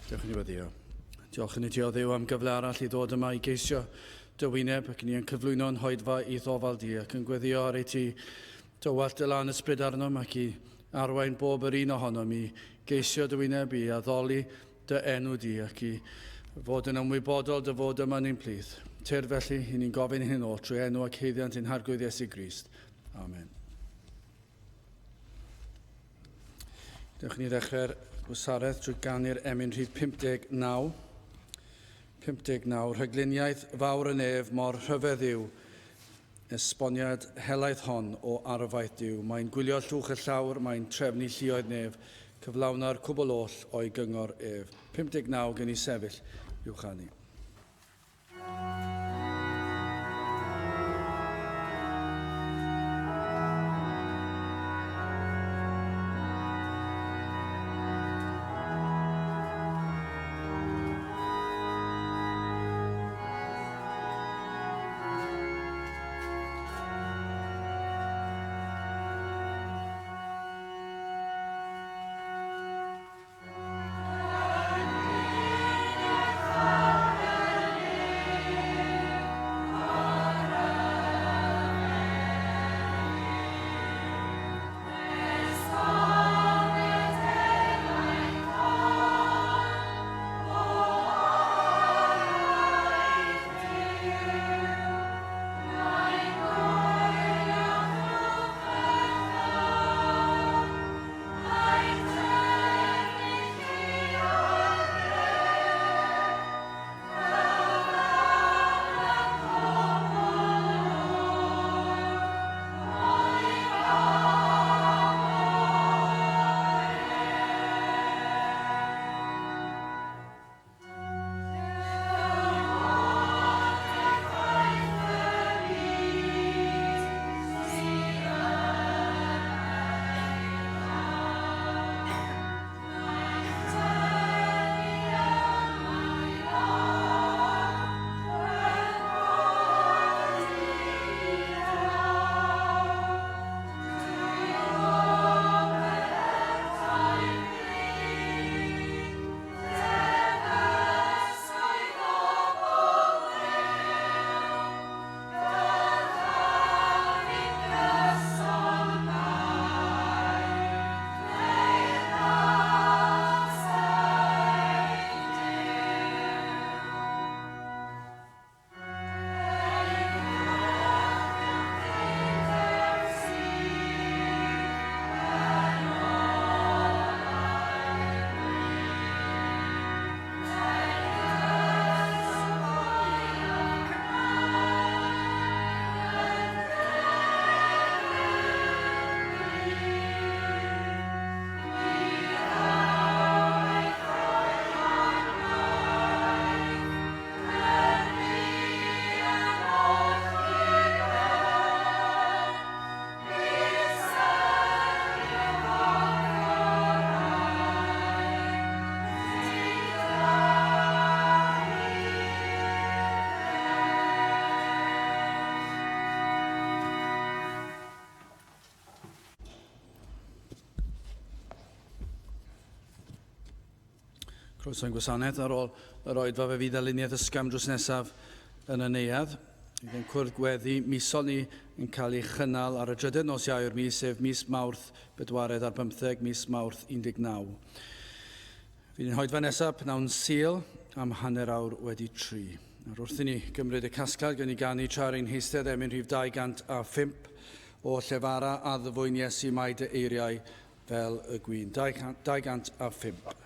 Dewch i ni weddio. Diolch yn i ti o Dduw am gyfle arall i ddod yma i geisio dy wyneb ac ni yn cyflwyno'n hoedfa i ddofal di ac yn gweddio ar ei ti dywallt dy lan ysbryd arnom ac i arwain bob yr un ohonom i geisio dy wyneb i addoli dy enw di ac i fod yn ymwybodol dy fod yma ni'n plith. Tyr felly, i ni'n gofyn hyn oll trwy enw ac haeddiant ein Harglwydd Iesu Grist. Amen. Dewch ni ddechrau'r gwasanaeth drwy ganu'r emyn rhif 59. 59, rhagluniaeth fawr y nef mor rhyfedd yw esboniad helaeth hon o arfaeth Duw. Mae'n gwylio llwch y llawr, mae'n trefnu lluoedd nef, cyflawna'r cwbl oll o'i gyngor ef. 59 gen i sefyll i'w chanu. Croeso i'n gwasanaeth ar ôl yr oedfa fe fydd aluniaeth ysgafn drws nesaf yn y neuadd. Bydd ein cwrdd gweddi misol ni yn cael ei chynnal ar y drydedd nos Iau o'r mis, sef mis Mawrth bedwaredd ar bymtheg, mis Mawrth 19. Fydd ein hoedfa nesaf pnawn Sul am 3:30. Nawr wrth i ni gymryd y casgliad, gawn ni ganu tra ar ein heistedd emyn rhif 205 o Llefara a Ddyfwyn Iesu mae dy eiriau fel y gwin. 205.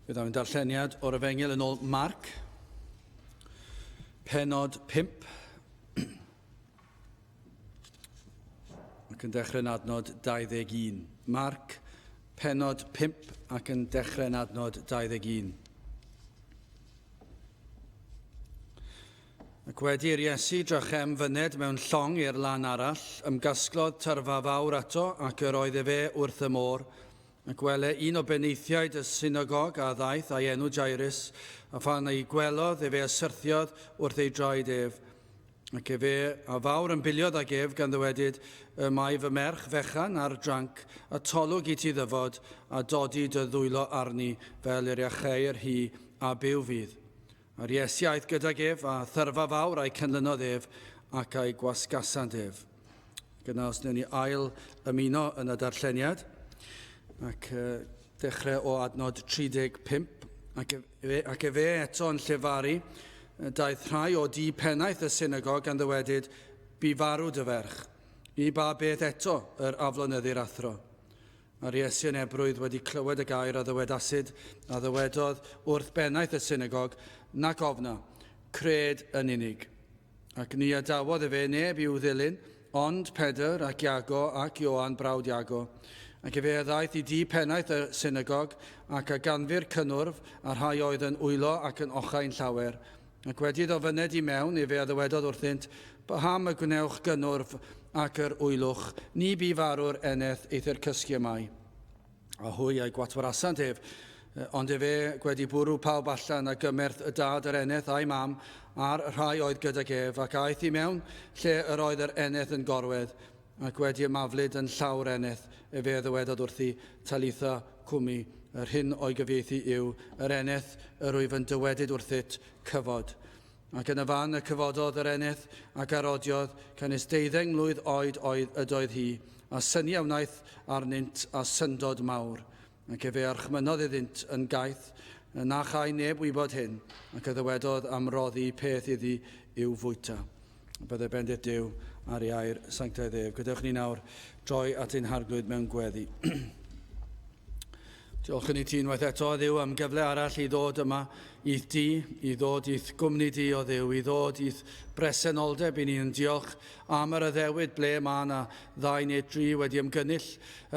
Fe ddaw ein darlleniad o'r Efengyl yn ôl Marc, penod 5, ac yn dechrau yn adnod 21. Marc, penod 5, ac yn dechrau yn adnod 21. Ac wedi i'r Iesu drachem fyned mewn llong i'r lan arall, ymgasglodd tyrfa fawr ato, ac yr oedd efe wrth y môr. Ac wele un o benaethiaid y synagog a ddaeth a'i enw Jairus, a phan ei gwelodd efe a syrthiodd wrth ei draed ef. Ac efe a fawr ymbiliodd ag ef, gan ddywedyd, Y mae fy merch fechan ar dranc, a tolwg i ti ddyfod, a dodi dy ddwylo arni, fel yr iacheir hi, a byw fydd. A'r Iesu aeth gydag ef, a thyrfa fawr a'i cynlynodd ef, ac a'i gwasgasant ef. Ac yna, os wnewn ni ail ymuno yn y darlleniad, ac dechrau o adnod 35, ac efe, ac efe eto yn llefaru, daeth rhai o di pennaeth y synagog gan ddywedyd, bu farw dy ferch. I ba beth eto yr aflonyddu'r athro? A'r Iesu yn ebrwydd wedi clywed y gair a ddywedasid, a ddywedodd wrth bennaeth y synagog, Nac ofna, cred yn unig. Ac ni adawodd efe neb i'w ddilyn, ond Pedr ac Iago ac Ioan brawd Iago. Ac efe a ddaeth i dŷ pennaeth y synagog, ac a ganfu'r cynnwrf, a rhai oedd yn wylo ac yn ochain llawer. Ac wedi iddo fyned i mewn, efe a ddywedodd wrthynt, Paham y gwnewch gynnwrf ac yr wylwch? Ni bu farw'r eneth, eithr cysgu y mae. A hwy a'i gwatwarasant ef, ond efe gwedi bwrw pawb allan, a gymerth y dad yr eneth a'i mam, a'r rhai oedd gydag ef, ac aeth i mewn lle yr oedd yr eneth yn gorwedd, Ac wedi ymaflyd yn llaw'r eneth, efe a ddywedodd wrthi, Talitha cumi, yr hyn o'i gyfieithu yw, Yr eneth, yr wyf yn dywedyd wrthyt, cyfod. Ac yn y fan y cyfododd yr eneth, ac arodiodd, canys deuddeng mlwydd oed oedd ydoedd hi, a synnu a wnaeth arnynt â syndod mawr. Ac efe a orchmynnodd iddynt yn gaeth, na châi neb wybod hyn, ac a ddywedodd am roddi peth iddi i'w fwyta. Byddai bendith Duw ar ei air sanctaidd ef. Gadewch ni nawr droi at ein Harglwydd mewn gweddi. Diolch yn i ti unwaith eto, Dduw, am gyfle arall i ddod yma i'th di, i ddod i'th gwmni di o Dduw, i ddod i'th bresenoldeb i ni yn diolch am yr addewid ble mae yna ddau neu dri wedi ymgynnull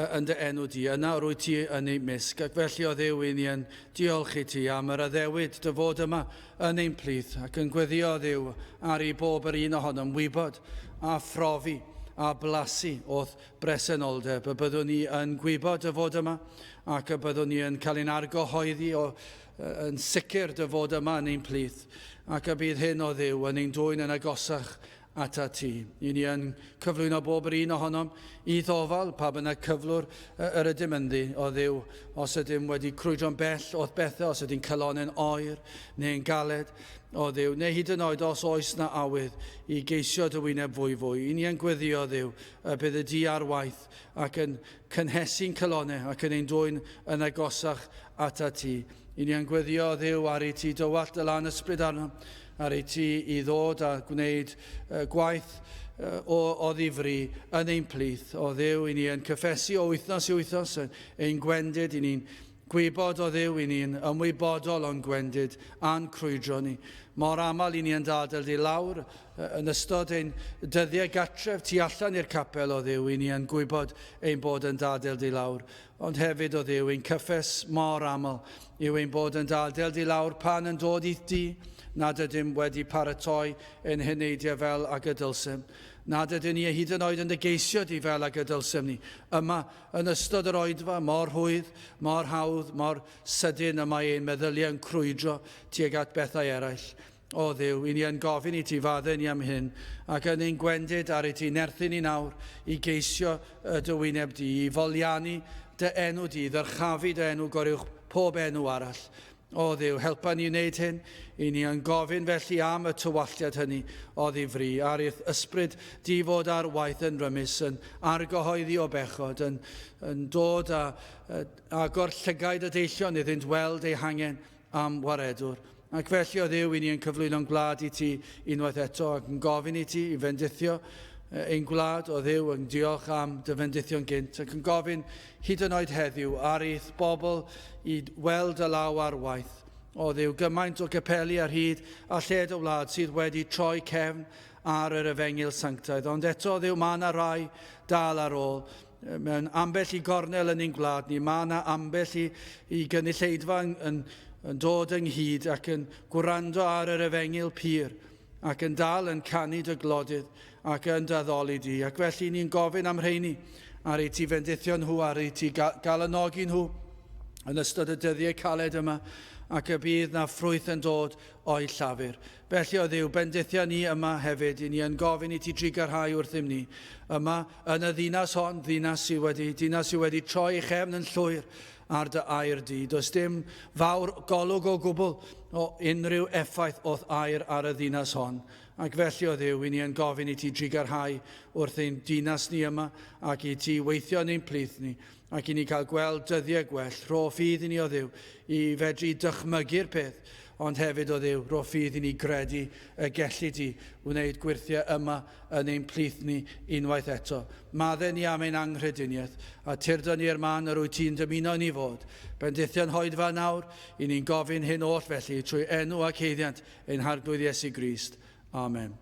yn dy enw di, yna rwyt ti yn eu mysg. Ac felly, o Dduw, i ni yn diolch i ti am yr addewid dy fod yma yn ein plith, ac yn gweddio, o Dduw, ar i bob yr un ohonom wybod a phrofi a blasu o'th bresenoldeb, y byddwn ni yn gwybod dy fod yma, ac y byddwn ni yn cael ein argyhoeddi o yn sicr dy fod yma yn ein plith, ac y bydd hyn, o Dduw, yn ein dwyn yn agosach atat ti. I ni yn cyflwyno bob yr un ohonom i'th ofal, pa bynnag cyflwr yr ydym ynddi, o Dduw, os ydym wedi crwydro'n bell o'th bethau, os ydy'n calonau'n oer neu'n galed, o Dduw, neu hyd yn oed os oes na awydd i geisio dy wyneb fwy fwy. I ni yn gweddio, Dduw, y bydd y di ar waith ac yn cynhesu'n calonau ac yn ein dwyn yn agosach atat ti. I ni yn gweddio, Dduw, ar i ti dywallt dy lan ysbryd arnom, ar i ti i ddod a gwneud gwaith o, o ddifri yn ein plith. O Dduw, i ni yn cyffesu o wythnos i wythnos ein gwendid, i ni'n gwybod o Dduw, i ni'n ymwybodol o'n gwendid a'n crwydro ni. Mor aml i ni yn dadael di lawr yn ystod ein dyddiau gartref tu allan i'r capel o Dduw, i ni yn gwybod ein bod yn dadael di lawr. Ond hefyd, o Dduw, ein cyffes mor aml yw ein bod yn dal di lawr pan yn dod i'th di, nad ydym wedi paratoi ein heneidiau fel ag y dylsem, nad ydyn ni hyd yn oed yn dy geisio di fel ag y dylsem ni. Yma, yn ystod yr oedfa, mor rhwydd, mor hawdd, mor sydyn y mae ein meddyliau yn crwydro tuag at bethau eraill. O Dduw, i ni yn gofyn i ti faddau ni am hyn, ac yn ein gwendid ar i ti nerthu ni nawr i geisio y dy wyneb di, i foliannu dy enw di, i ddyrchafu dy enw goruwch pob enw arall. O Dduw, helpa ni wneud hyn. I ni yn gofyn felly am y tywalltiad hynny o ddifri, ar i'th ysbryd di fod ar waith yn rymus, yn argyhoeddi o bechod, yn, yn dod a, agor llygaid y deillion iddynt weld eu hangen am waredwr. Ac felly, o Dduw, i ni yn cyflwyno'n gwlad i ti unwaith eto ac yn gofyn i ti i fendithio ein gwlad o Dduw yn diolch am dy fendithion gynt ac yn gofyn hyd yn oed heddiw ar eith bobl i weld y law ar waith. O Dduw, gymaint o gapeli ar hyd a lled y wlad sydd wedi troi cefn ar yr efengyl sanctaidd. Ond eto, Dduw, mae yna rai dal ar ôl. Mewn ambell i gornel yn ein gwlad ni, mae yna ambell i gynulleidfa yn dod ynghyd ac yn gwrando ar yr efengyl pur ac yn dal yn canu dy glodydd ac yn daddoli di. Ac felly ni'n gofyn am rheini ar ei ti fendithio nhw, ar ei ti galanogi nhw yn ystod y dyddiau caled yma, ac y bydd na ffrwyth yn dod o'i llafur. Felly o Dduw, bendithio ni yma hefyd, i ni yn gofyn i ti drugarhau wrthym ni. Yma yn y ddinas hon, ddinas sydd wedi troi ei chefn yn llwyr ar dy air di. Does dim fawr golwg o gwbl o unrhyw effaith o'th air ar y ddinas hon. Ac felly o Dduw, i ni yn gofyn i ti drugarhau wrth ein dinas ni yma ac i ti weithio yn ein plith ni ac i ni cael gweld dyddiau gwell. Rho ffydd i ni o Dduw i fedru dychmygu'r peth, ond hefyd o Dduw, rho ffydd i ni gredu y gelli di wneud gwyrthiau yma yn ein plith ni unwaith eto. Madde ni am ein anghrediniaeth, a tyrdo ni i'r man yr wyt ti'n dymuno ni fod. Bendithion hoedfa nawr, i ni'n gofyn hyn oll felly, trwy enw ac haeddiant ein Harglwydd Iesu Grist. Amen.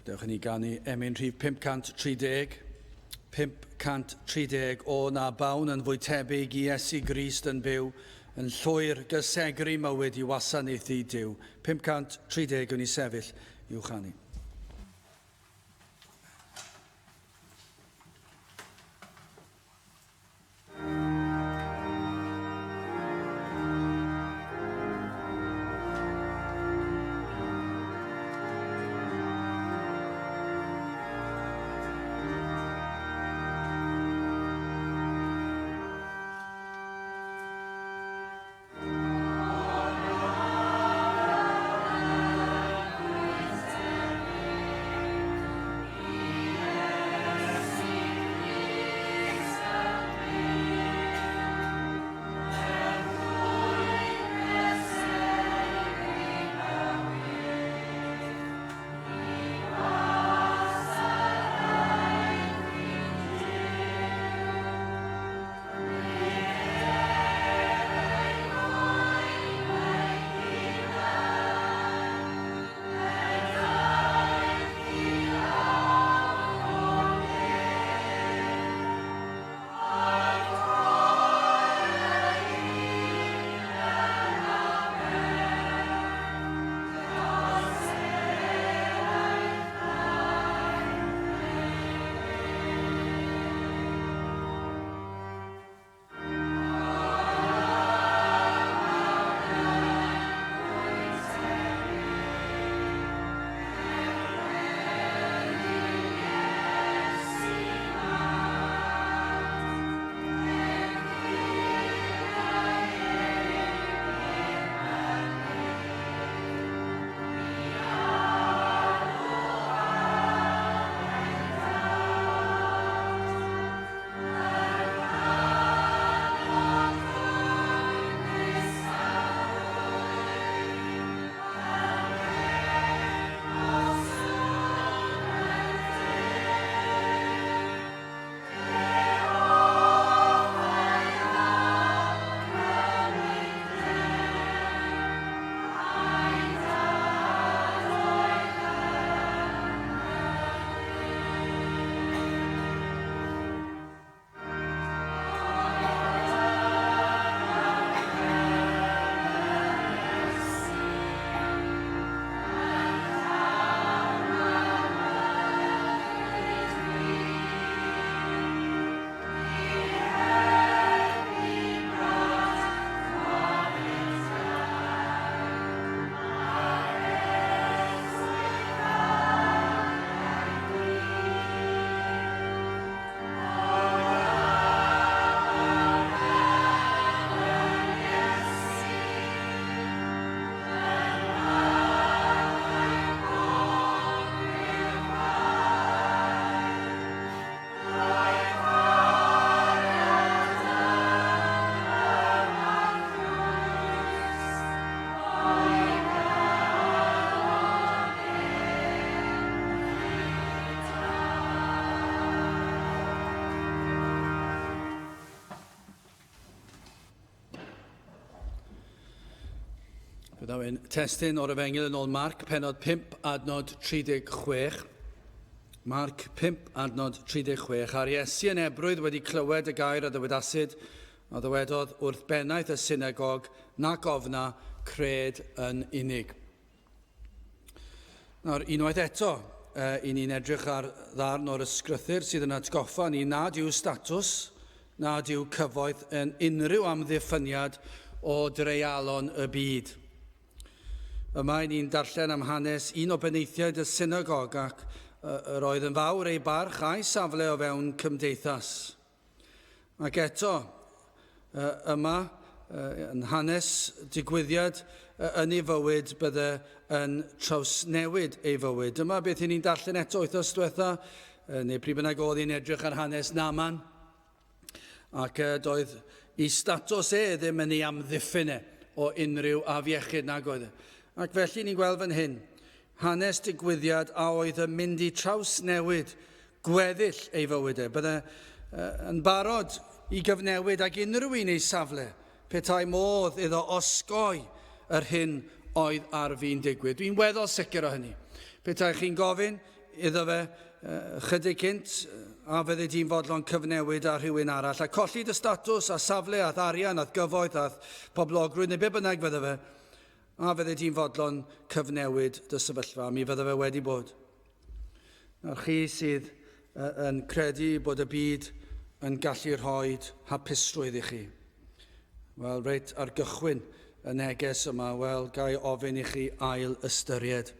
Dewch i ni ganu emyn rhif 530. 530 o na bawn yn fwy tebyg i Iesu Grist yn byw, yn llwyr gysegru mywyd i wasanaethu Duw. 530 yn ei sefyll i'w chanu. Byddaf yn testun o'r Efengyl yn ôl Marc, penod 5, adnod 36. Marc 5, adnod 36. A'r Iesu yn ebrwydd wedi clywed y gair a ddywedasid, a ddywedodd wrth bennaeth y synagog, nac ofna, cred yn unig. Nawr, unwaith eto, i ni'n edrych ar ddarn o'r ysgrythur sydd yn atgoffa ni nad yw statws, nad yw cyfoeth yn unrhyw amddiffyniad o dreialon y byd. Yma i ni'n darllen am hanes un o benaethiaid y synagog ac yr oedd yn fawr ei barch a'i safle o fewn cymdeithas. Ac eto, yma, yn hanes digwyddiad yn ei fywyd, bydde yn trawsnewid ei fywyd. Dyma beth i ni'n darllen eto wythnos diwetha, neu pryd bynnag oedd hi'n edrych ar hanes Naaman, ac doedd ei statws e ddim yn ei amddiffyn e o unrhyw afiechyd nag oedd e. Ac felly ni'n gweld fan hyn, hanes digwyddiad a oedd yn mynd i trawsnewid gweddill ei fywyd e. Bydde yn barod i gyfnewid ag unrhyw un ei safle petai modd iddo osgoi yr hyn oedd ar fin digwydd. Dwi'n weddol sicr o hynny. Petai chi'n gofyn iddo fe chydig cynt, a fyddi di'n fodlon cyfnewid â rhywun arall, a colli dy statws a safle a'th arian a'th gyfoeth a'th poblogrwydd neu be bynnag fydde fe, A fyddi di'n fodlon cyfnewid dy sefyllfa? Mi fydde fe wedi bod. Nawr chi sydd yn credu bod y byd yn gallu rhoi hapusrwydd i chi. Wel, reit ar gychwyn y neges yma, wel, ga i ofyn i chi ail ystyried.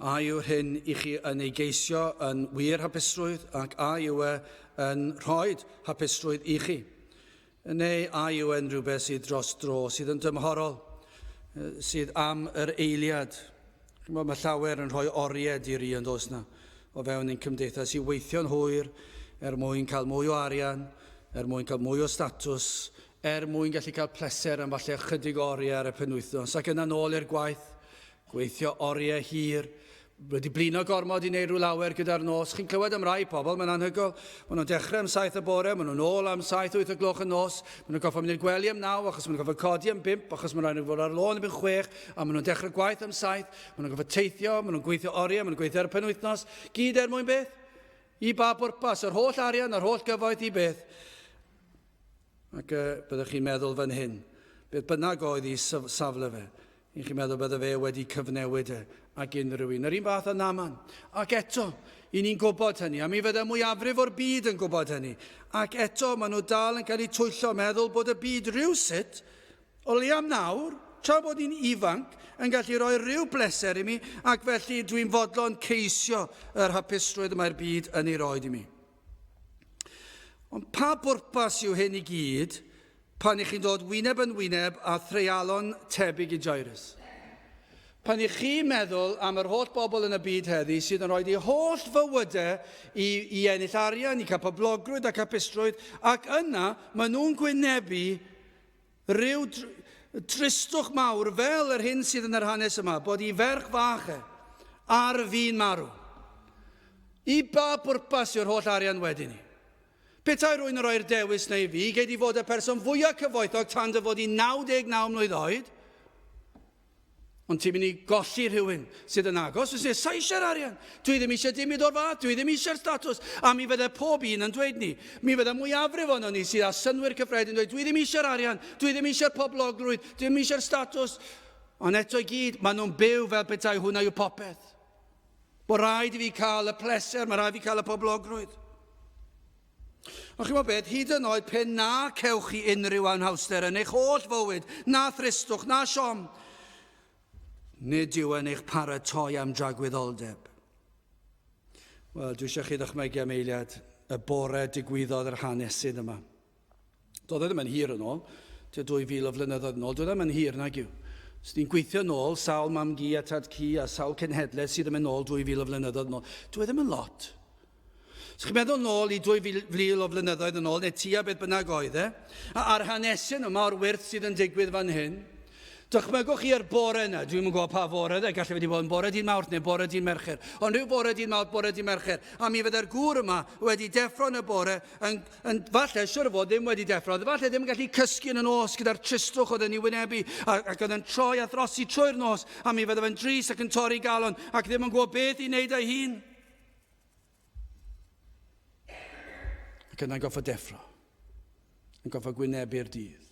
A yw'r hyn i chi yn ei geisio yn wir hapusrwydd ac a yw e yn rhoi hapusrwydd i chi? Neu a yw e'n rhywbeth sydd dros dro, sydd yn dymhorol, sydd am yr eiliad? Chimod, mae llawer yn rhoi oriau di-ri yn does na, o fewn ein cymdeithas i weithio'n hwyr er mwyn cael mwy o arian, er mwyn cael mwy o statws, er mwyn gallu cael pleser am falle ychydig o oriau ar y penwythnos, ac yna nôl i'r gwaith, gweithio oriau hir, wedi blino gormod i wneud rhyw lawer gyda'r nos. Chi'n clywed am rai pobl, mae'n anhygoel. Maen nhw'n dechrau am 7 y bore, maen nhw'n ôl am 7, 8 o gloch y nos, maen nhw'n gorfod mynd i'r gwely am 9 achos maen nhw'n gorfod codi am 5 achos maen nhw'n fod ar lôn erbyn 6 a maen nhw'n dechrau gwaith am 7, maen nhw'n gorfod teithio, maen nhw'n gweithio oriau, maen nhw'n gweithio ar y penwythnos, gyd er mwyn beth? I ba bwrpas? Yr holl arian, yr holl gyfoeth i beth? Ac byddwch chi'n meddwl fan hyn, beth bynnag oedd ei safle fe, i chi'n meddwl bydde fe wedi cyfnewid e ag unrhyw un. Yr un fath â Naaman. Ac eto, i ni'n gwybod hynny, a mi fydde mwyafrif o'r byd yn gwybod hynny. Ac eto, maen nhw dal yn cael eu twyllo, meddwl bod y byd rhywsut, o leia am nawr, tra bod ni'n ifanc, yn gallu rhoi rhyw bleser i mi, ac felly dwi'n fodlon ceisio yr hapusrwydd y mae'r byd yn ei roed i mi. Ond pa bwrpas yw hyn i gyd pan i chi'n dod wyneb yn wyneb â threialon tebyg i Jairus? Pan i chi'n meddwl am yr holl bobl yn y byd heddi sydd yn rhoi eu holl fywydau i, i ennill arian, i cael poblogrwydd ac hapusrwydd, ac yna maen nhw'n gwynebu rhyw dristwch mawr fel yr hyn sydd yn yr hanes yma, bod i ferch fach e ar fin marw. I ba bwrpas yw'r holl arian wedyn ni? Petai rwy'n yn rhoi'r dewis neu fi, gei di fod y person fwyaf cyfoethog tan dy fod i 99 mlwydd oed, Ond ti'n mynd i golli rhywun sydd yn agos. Wyt ti'n sa eisiau'r arian. Dwi ddim eisiau dim byd o'r fath. Dwi ddim eisiau'r statws. A mi fydde pob un yn dweud ni. Mi fydde mwyafrif ohono ni sydd â synnwyr cyffredin dweud, dwi ddim eisiau'r arian. Dwi ddim eisiau'r poblogrwydd. Dwi ddim eisiau'r statws. Ond eto i gyd, maen nhw'n byw fel petai hwnna yw popeth. Bod rhaid i fi cael y pleser, mae rhaid i fi cael y poblogrwydd. Ond chi'n gwybod beth, hyd yn oed pe na cewch chi unrhyw anhawster yn eich holl fywyd, na thristwch, na siom, nid yw yn eich paratoi am dragwyddoldeb. Wel, dwi eisiau chi ddychmygu am eiliad y bore digwyddodd yr hanesydd yma. Doedd e ddim yn hir yn ôl, tua 2,000 o flynyddoedd yn ôl, doedd e ddim yn hir nag yw. Os ni'n gweithio yn ôl, sawl mam-gu a tad-cu a sawl cenhedlaeth sydd yn mynd ôl 2,000 o flynyddoedd yn ôl, dyw e ddim yn lot. Os chi'n meddwl nôl i 2,000 o flynyddoedd yn ôl, neu tua beth bynnag oedd e, a'r hanesyn yma o'r wyrth sydd yn digwydd fan hyn, Dychmygwch chi'r bore yna, dwi'm yn gwybod pa fore oedd e, gallai wedi bod yn bore dydd Mawrth neu bore dydd Mercher, ond rhyw bore dydd Mawrth, bore dydd Mercher, a mi fydde'r gŵr yma wedi deffro yn y bore, yn, yn, falle, siwr o fod, ddim wedi deffro, falle ddim yn gallu cysgu yn y nos gyda'r tristwch oedd yn ei wynebu, ac, ac oedd yn troi a throsi trwy'r nos, a mi fydde fe'n drist ac yn torri galon, ac ddim yn gwybod beth i wneud â'i hun. Ac yna'n goffo deffro. Yn goffo gwynebu'r dydd.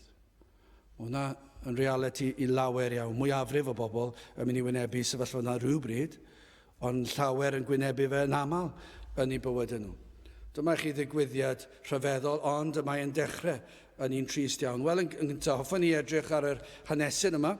Mae hwnna yn realiti i lawer iawn. Mwyafrif o bobl yn mynd i wynebu sefyllfa yna rhywbryd, ond llawer yn gwynebu fe yn aml yn eu bywydau nhw. Dyma chi ddigwyddiad rhyfeddol, ond y mae'n dechrau yn un trist iawn. Wel, yn gyntaf, hoffwn ni edrych ar yr hanesyn yma.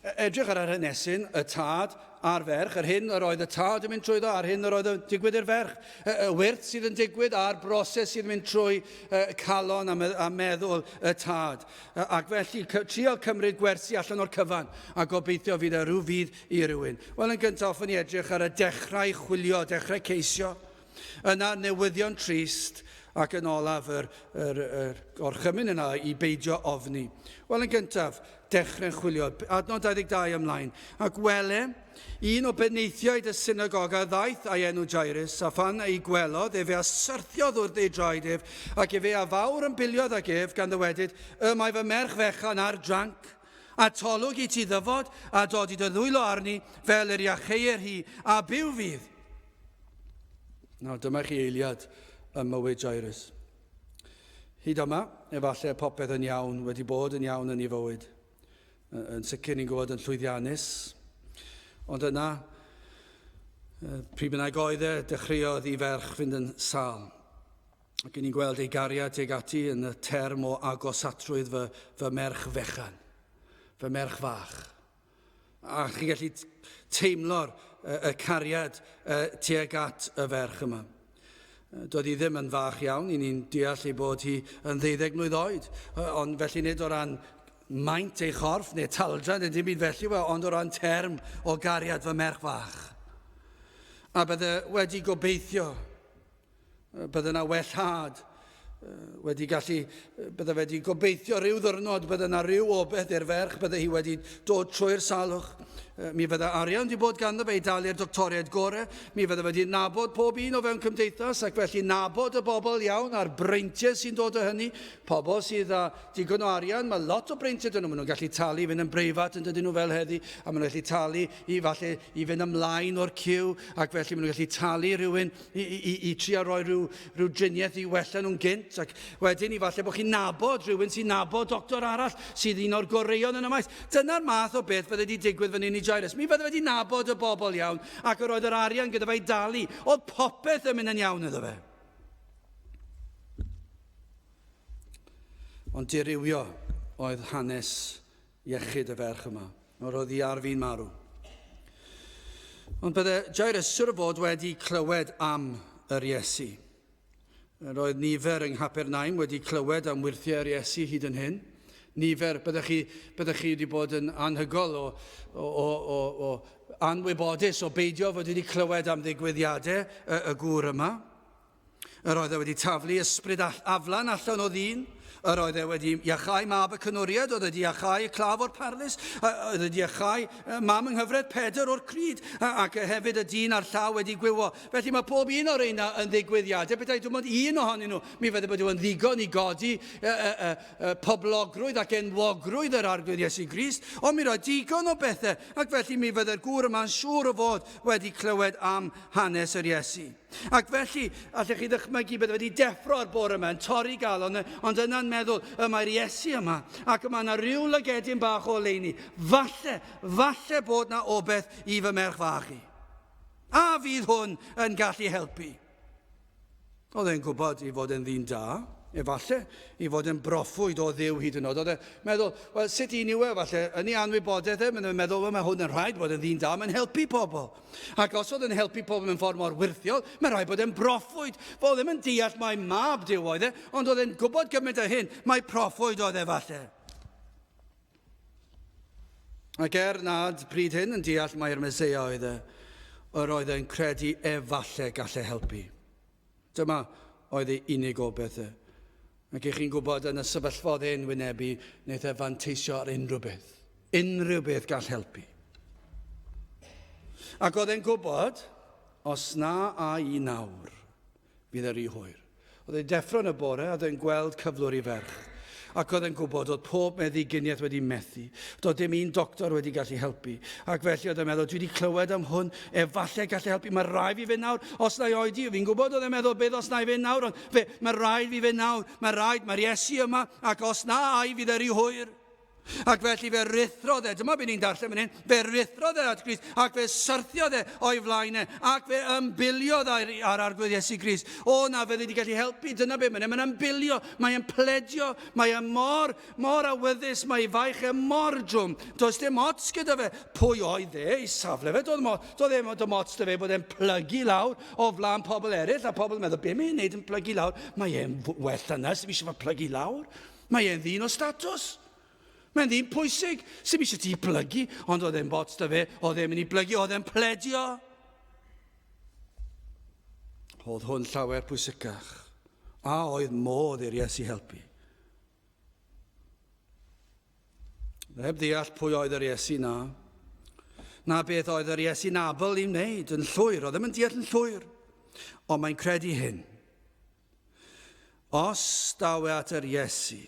E, edrych ar yr hanesyn, y tad a'r ferch, yr hyn yr oedd y tad yn mynd trwyddo a'r hyn yr oedd yn digwydd i'r ferch. Y, y wyrth sydd yn digwydd a'r broses sydd yn mynd trwy y calon a, a meddwl y tad. Ac felly, trio cymryd gwersi allan o'r cyfan a gobeithio fydd e rhyw fydd i rywun. Wel, yn gyntaf, hoffwn ni edrych ar y dechrau chwilio, dechrau ceisio. Yna newyddion trist ac yn olaf yr, yr, yr gorchymyn yna i beidio ofni. Wel, yn gyntaf, dechrau'n chwilio. Adnod 22 ymlaen. Ac wele, un o benaethiaid y synagoga ddaeth a'i enw Jairus, a phan ei gwelodd, efe a syrthiodd wrth ei draed ef, ac efe a fawr yn biliodd ag ef, gan ddywedyd, Y mae fy merch fechan ar dranc. Atolwg i ti ddyfod, a dodi dy ddwylo arni, fel yr iacheuer hi, a byw fydd. Nawr, dyma chi eiliad ym mywyd Jairus. Hyd yma, efallai popeth yn iawn, wedi bod yn iawn yn ei fywyd. Yn sicr ni'n gwybod yn llwyddiannus. Ond yna, pryd bynnag oedd e, dechreuodd i ferch fynd yn sâl. Ac ni'n gweld ei gariad tuag ati yn y term o agosatrwydd fy, fy merch fechan, fy merch fach. A chi'n gallu teimlo'r y cariad tuag at y ferch yma. Doedd hi ddim yn fach iawn, i ni'n deall ei bod hi yn ddeuddeg mlwydd oed, ond felly nid o ran maint ei chorff neu taldra neu dim byd felly, ond o ran term o gariad fy merch fach. A bydde wedi gobeithio Bydde yna wellhad wedi gallu, bydde wedi gobeithio rhyw ddwrnod, bydde yna rhyw obeth i'r ferch, bydde hi wedi dod trwy'r salwch. Mi fydde arian wedi bod ganddo fe i dalu'r doctoriaid gore, mi fydde wedi nabod pob un o fewn cymdeithas ac felly nabod y bobl iawn a'r breintiau sy'n dod o hynny, pobl sydd â digon o arian, mae lot o breintiau dyn nhw, maen nhw'n gallu talu i fynd yn breifat yn dydyn nhw fel heddi, a maen nhw'n gallu talu i falle i fynd ymlaen o'r ciw ac felly maen nhw'n gallu talu rhywun i, i, i trio rhoi rhyw, rhyw driniaeth i wella nhw'n gynt, ac wedyn i falle bod chi'n nabod rhywun sy'n nabod doctor arall sydd un o'r goreuon yn y maes. Dyna'r math o beth fydde wedi digwydd fan hyn i Jairus. Mi fydde wedi nabod y bobl iawn, ac yr oedd yr arian gyda fe i dalu. Oedd popeth yn mynd yn iawn iddo fe. Ond dirywio oedd hanes iechyd y ferch yma. Yr oedd hi ar fin marw. Ond bydde Jairus siwr o fod wedi clywed am yr Iesu. Yr oedd nifer yng Nghapernaum wedi clywed am wyrthiau'r Iesu hyd yn hyn. Nifer, byddech chi, byddech chi wedi bod yn anhygol o, o, o, o, o anwybodus o beidio fod wedi clywed am ddigwyddiadau y, y gŵr yma. Yr oedd e wedi taflu ysbryd aflan allan o ddyn. Yr oedd e wedi iachau mab y cynwriad, oedd wedi iachau y claf o'r parlys, oedd wedi iachau mam yng nghyfraith Pedr o'r cryd, ac hefyd y dyn a'r llaw wedi gwywo. Felly mae pob un o'r reina yn ddigwyddiadau. Petai dim ond un ohonyn nhw, mi fydde bod yn ddigon i godi y, y, y, y poblogrwydd ac enwogrwydd yr Arglwydd Iesu Grist, ond mi roedd digon o bethau, ac felly mi fydde'r gŵr yma'n siŵr o fod wedi clywed am hanes yr Iesu. Ac felly, allech chi ddychmygu bydde wedi deffro ar bore yma, yn torri galon, ond yna'n meddwl, y mae'r Iesu yma, ac y mae yna rhyw lygedyn bach o oleuni. Falle, falle bod na obeth i fy merch fach i. A fydd hwn yn gallu helpu? Oedd e'n gwybod i fod yn ddyn da, Efallai i fod yn broffwyd o Dduw hyd yn oed. Oedd e'n meddwl, wel, sut un yw e? Falle, yn ei anwybodaeth e, mae'n meddwl, wel, mae hwn yn rhaid bod yn ddyn da, mae'n helpu pobl. Ac os oedd yn helpu pobl mewn ffordd mor wyrthiol, mae'n rhaid bod e'n broffwyd. Fo ddim yn deall mai mab Duw oedd e, ond oedd e'n gwybod gymaint o hyn, mai proffwyd oedd e falle. Ac er nad pryd hyn yn deall mai'r Meseia oedd e, yr oedd e'n credu efallai gallai helpu. Dyma oedd ei unig obaith e. Ac i chi'n gwybod, yn y sefyllfa oedd e'n wynebu, wnaeth e fanteisio ar unrhyw beth. Unrhyw beth gall helpu. Ac oedd e'n gwybod, os na a i nawr, fydd e rhy hwyr. Oedd e'n deffro yn y bore a oedd e'n gweld cyflwr ei ferch. Ac oedd e'n gwybod oedd pob meddyginiaeth wedi methu. Doedd dim un doctor wedi gallu helpu. Ac felly oedd e'n meddwl, dwi wedi clywed am hwn, efallai gallu helpu, mae rhaid fi fynd nawr, os na i oedi. Fi'n gwybod oedd e'n meddwl, beth os na i fynd nawr, ond fe, mae rhaid fi fynd nawr, mae rhaid, mae'r Iesu yma, ac os na ai fydd e rhy hwyr. Ac felly fe ruthrodd e, dyma beth ni'n darllen fan hyn, fe ruthrodd e at Grist, ac fe syrthiodd e o'i flaen e, ac fe ymbiliodd ar, ar Arglwydd Iesu Grist. O na, fe wedi gallu helpu, dyna beth mae'n mae'n ymbilio, mae'n pledio, mae'n mor, mor awyddus, mae ei faich e mor drwm. Does dim ots gyda fe pwy oedd e, ei safle fe, doedd, doedd ddim dim ots 'da fe bod e'n plygu lawr o flaen pobl eraill, a pobl yn meddwl, be mae'n neud yn plygu lawr? Mae e'n well na na, sy'n eisiau fo plygu lawr. Mae e'n ddyn o statws. Mae'n ddyn pwysig. Sy'n eisiau ti blygu, ond oedd e'n bots da fe, oedd e'n mynd i blygu, oedd e'n pledio. Oedd hwn llawer pwysicach. A oedd modd i'r Iesu helpu. Heb ddeall pwy oedd yr Iesu na, na beth oedd yr Iesu'n abl i wneud yn llwyr. Oedd ddim yn deall yn llwyr. Ond mae'n credu hyn. Os daw e at yr Iesu,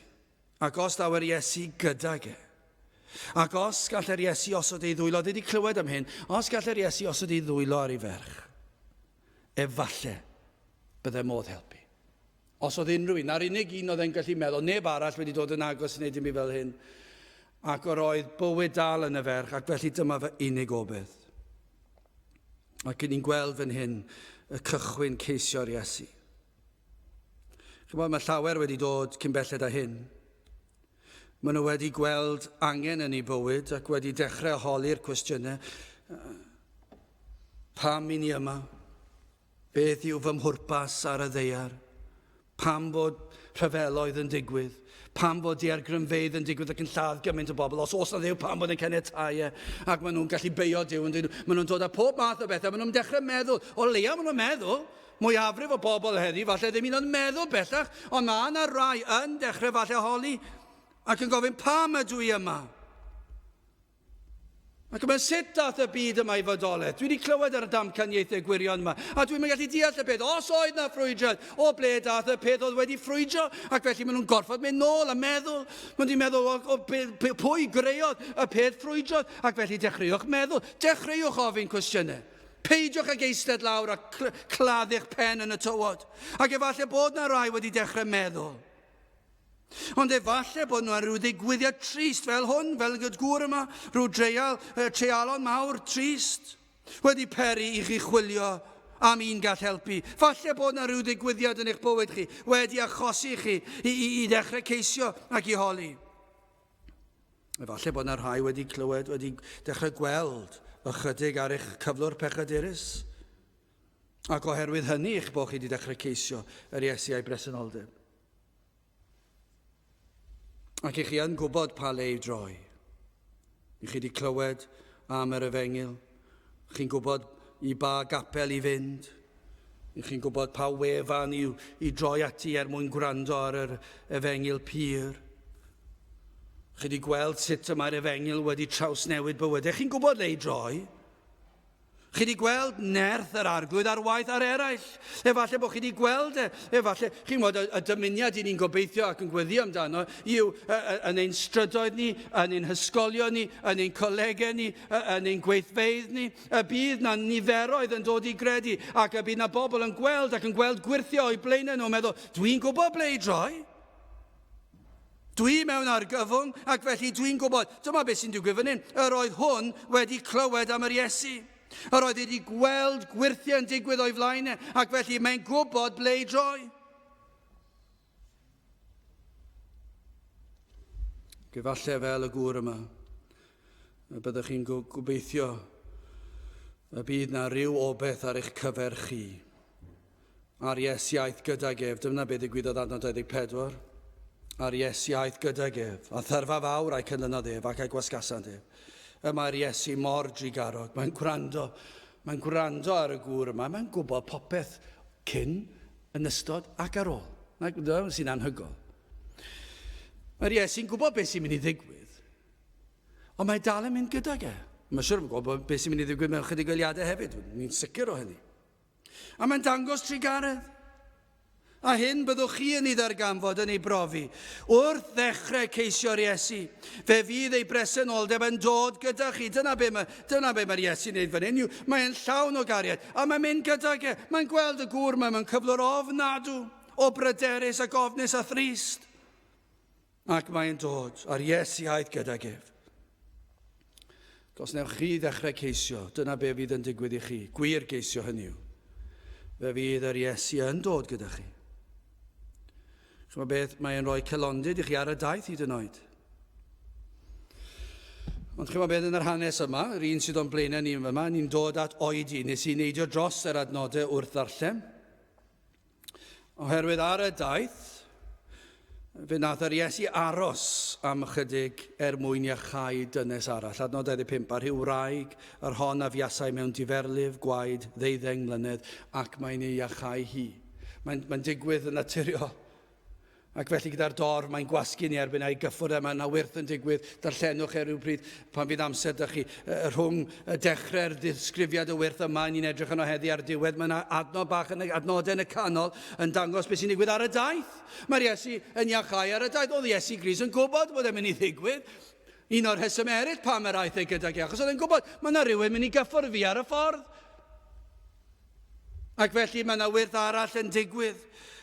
ac os daw yr Iesu gydag e, ac os gall yr Iesu osod ei ddwylo, dwi wedi clywed am hyn, os gall yr Iesu osod ei ddwylo ar ei ferch, efalle bydde modd helpu. Os oedd unrhyw un, a'r unig un oedd e'n gallu meddwl, neb arall wedi dod yn agos i wneud dim byd fel hyn, ac yr oedd bywyd dal yn y ferch, ac felly dyma fy unig obaith. Ac ni'n gweld fan hyn y cychwyn ceisio'r Iesu. Chymod, mae llawer wedi dod cyn belled â hyn. Maen nhw wedi gweld angen yn eu bywyd ac wedi dechrau holi'r cwestiynau. Pam i ni yma? Beth yw fy mhwrpas ar y ddaear? Pam fod rhyfeloedd yn digwydd? Pam fod diargrynfeydd yn digwydd ac yn lladd gymaint o bobl? Os oes na Dduw, pam bod yn caniatáu e? Ac maen nhw'n gallu beio Duw yn dweud, maen nhw'n dod â pob math o bethau, maen nhw'n dechrau meddwl, o leia maen nhw'n meddwl, mwyafrif o bobl heddi, falle ddim un o'n meddwl bellach, ond mae yna rai yn dechrau falle holi ac yn gofyn pam ydw i yma? Ac mae sut dath y byd yma i fodolaeth. Dwi wedi clywed ar y damcaniaethau gwirion yma, a dwi'n gallu deall y peth. Os oedd na ffrwydrad, o ble dath y peth oedd wedi ffrwydro? Ac felly maen nhw'n gorfod mynd nôl a meddwl. Maen nhw'n meddwl, o, o, be, be, pwy greodd y peth ffrwydrodd? Ac felly dechreuwch meddwl. Dechreuwch ofyn cwestiynau. Peidiwch ag eistedd lawr a claddu'ch pen yn y tywod. Ac efallai bod na rai wedi dechrau meddwl. Ond efallai bod nhw ar ryw ddigwyddiad trist fel hwn, fel y gŵr yma, rhyw dreial, treialon mawr trist, wedi peri i chi chwilio am un gall helpu. Falle bod yna rhyw ddigwyddiad yn eich bywyd chi wedi achosi chi i, i, i ddechrau ceisio ac i holi. Efallai bod yna rhai wedi clywed, wedi dechrau gweld ychydig ar eich cyflwr pechadurus. Ac oherwydd hynny eich bod chi wedi dechrau ceisio yr Iesu a'i bresenoldeb. Ac i chi yn gwybod pa le i droi. I chi wedi clywed am yr efengyl. Chi'n gwybod i ba gapel i fynd. I chi'n gwybod pa wefan i, i droi ati er mwyn gwrando ar yr efengyl pur. Chi wedi gweld sut y mae'r efengyl wedi trawsnewid bywydau. Chi'n gwybod le i droi. Chi wedi gweld nerth yr Arglwydd ar waith ar eraill. Efallai bod chi wedi gweld e. Efallai, chi'n gwybod, y, y dymuniad i ni'n gobeithio ac yn gweddio amdano yw yn ein strydoedd ni, yn ein hysgolion ni, yn ein colegau ni, yn ein gweithfeydd ni, y bydd na niferoedd yn dod i gredu ac y bydd na bobl yn gweld ac yn gweld gwyrthio o'i blaenau nhw'n meddwl, dwi'n gwybod ble i droi. Dwi mewn argyfwng, ac felly dwi'n gwybod. Dyma beth sy'n digwydd fan hyn. Yr oedd hwn wedi clywed am yr Iesu. Yr oedd wedi gweld gwyrthiau'n digwydd o'i flaen e, ac felly mae'n gwybod ble i droi. Ac efallai fel y gŵr yma, y byddwch chi'n gobeithio y bydd na ryw obaith ar eich cyfer chi. A'r Iesu aeth gydag ef, dyna be ddigwyddodd adnod 24. A'r Iesu aeth gydag ef, a thyrfa fawr a'i cynlynodd ef ac a'i gwasgasant ef. Y mae'r Iesu mor drugarog, mae'n gwrando, mae'n gwrando ar y gŵr yma, mae'n gwybod popeth cyn, yn ystod ac ar ôl. Dyna sy'n anhygoel. Mae'r Iesu'n gwybod beth sy'n mynd i ddigwydd. Ond mae dal yn mynd gydag e. Mae'n siŵr yn gwybod beth sy'n mynd i ddigwydd mewn chydig eiliadau hefyd. Ni'n sicr o hynny. A mae'n dangos trugaredd. A hyn byddwch chi yn ei ddarganfod, yn ei brofi. Wrth ddechrau ceisio'r Iesu, fe fydd ei bresenoldeb yn dod gyda chi. Dyna be, mae, dyna be mae'r Iesu'n ei fan hyn. Mae'n llawn o gariad, a mae'n mynd gydag e. Mae'n gweld y gŵr yma mewn cyflwr ofnadw, o bryderus ac ofnus a thrist. Ac mae'n dod, a'r Iesu aeth gydag ef. Os newch chi ddechrau ceisio, dyna be fydd yn digwydd i chi. Gwir geisio hynny yw. Fe fydd yr Iesu yn dod gyda chi. Chymod beth, mae'n rhoi celondid i chi ar y daith hyd yn oed. Ond chymod beth yn yr hanes yma, yr un sydd o'n blaenau ni yma, ni'n dod at oedi. Nes i neidio dros yr adnodau wrth ddarllen. Oherwydd ar y daith, fe wnaeth yr Iesu aros am ychydig er mwyn iachau dynes arall. Adnod 25, a rhyw wraig, yr hon a fuasai mewn diferlif gwaed ddeuddeng mlynedd, ac mae'n ei iachau hi. Mae'n mae digwydd yn naturiol. Ac felly gyda'r dorf, mae'n gwasgu ni erbyn a'i gyffwrdd e, mae yna wyrth yn digwydd, darllenwch e rhywbryd pan fydd amser da chi. Rhwng y dechrau'r disgrifiad y wyrth yma, ni'n edrych yno heddi ar diwedd, mae yna adnod bach yn y, adnodau yn y canol yn dangos beth sy'n digwydd ar y daith. Mae'r Iesu yn iachau ar y daith. Oedd Iesu Grist yn gwybod bod e'n mynd i ddigwydd. Un o'r rhesymau eraill pam yr aeth e gydag e, achos oedd e'n gwybod mae yna rhywun mynd i gyffwrdd fi ar y ffordd. Ac felly mae yna wyrth arall yn digwydd.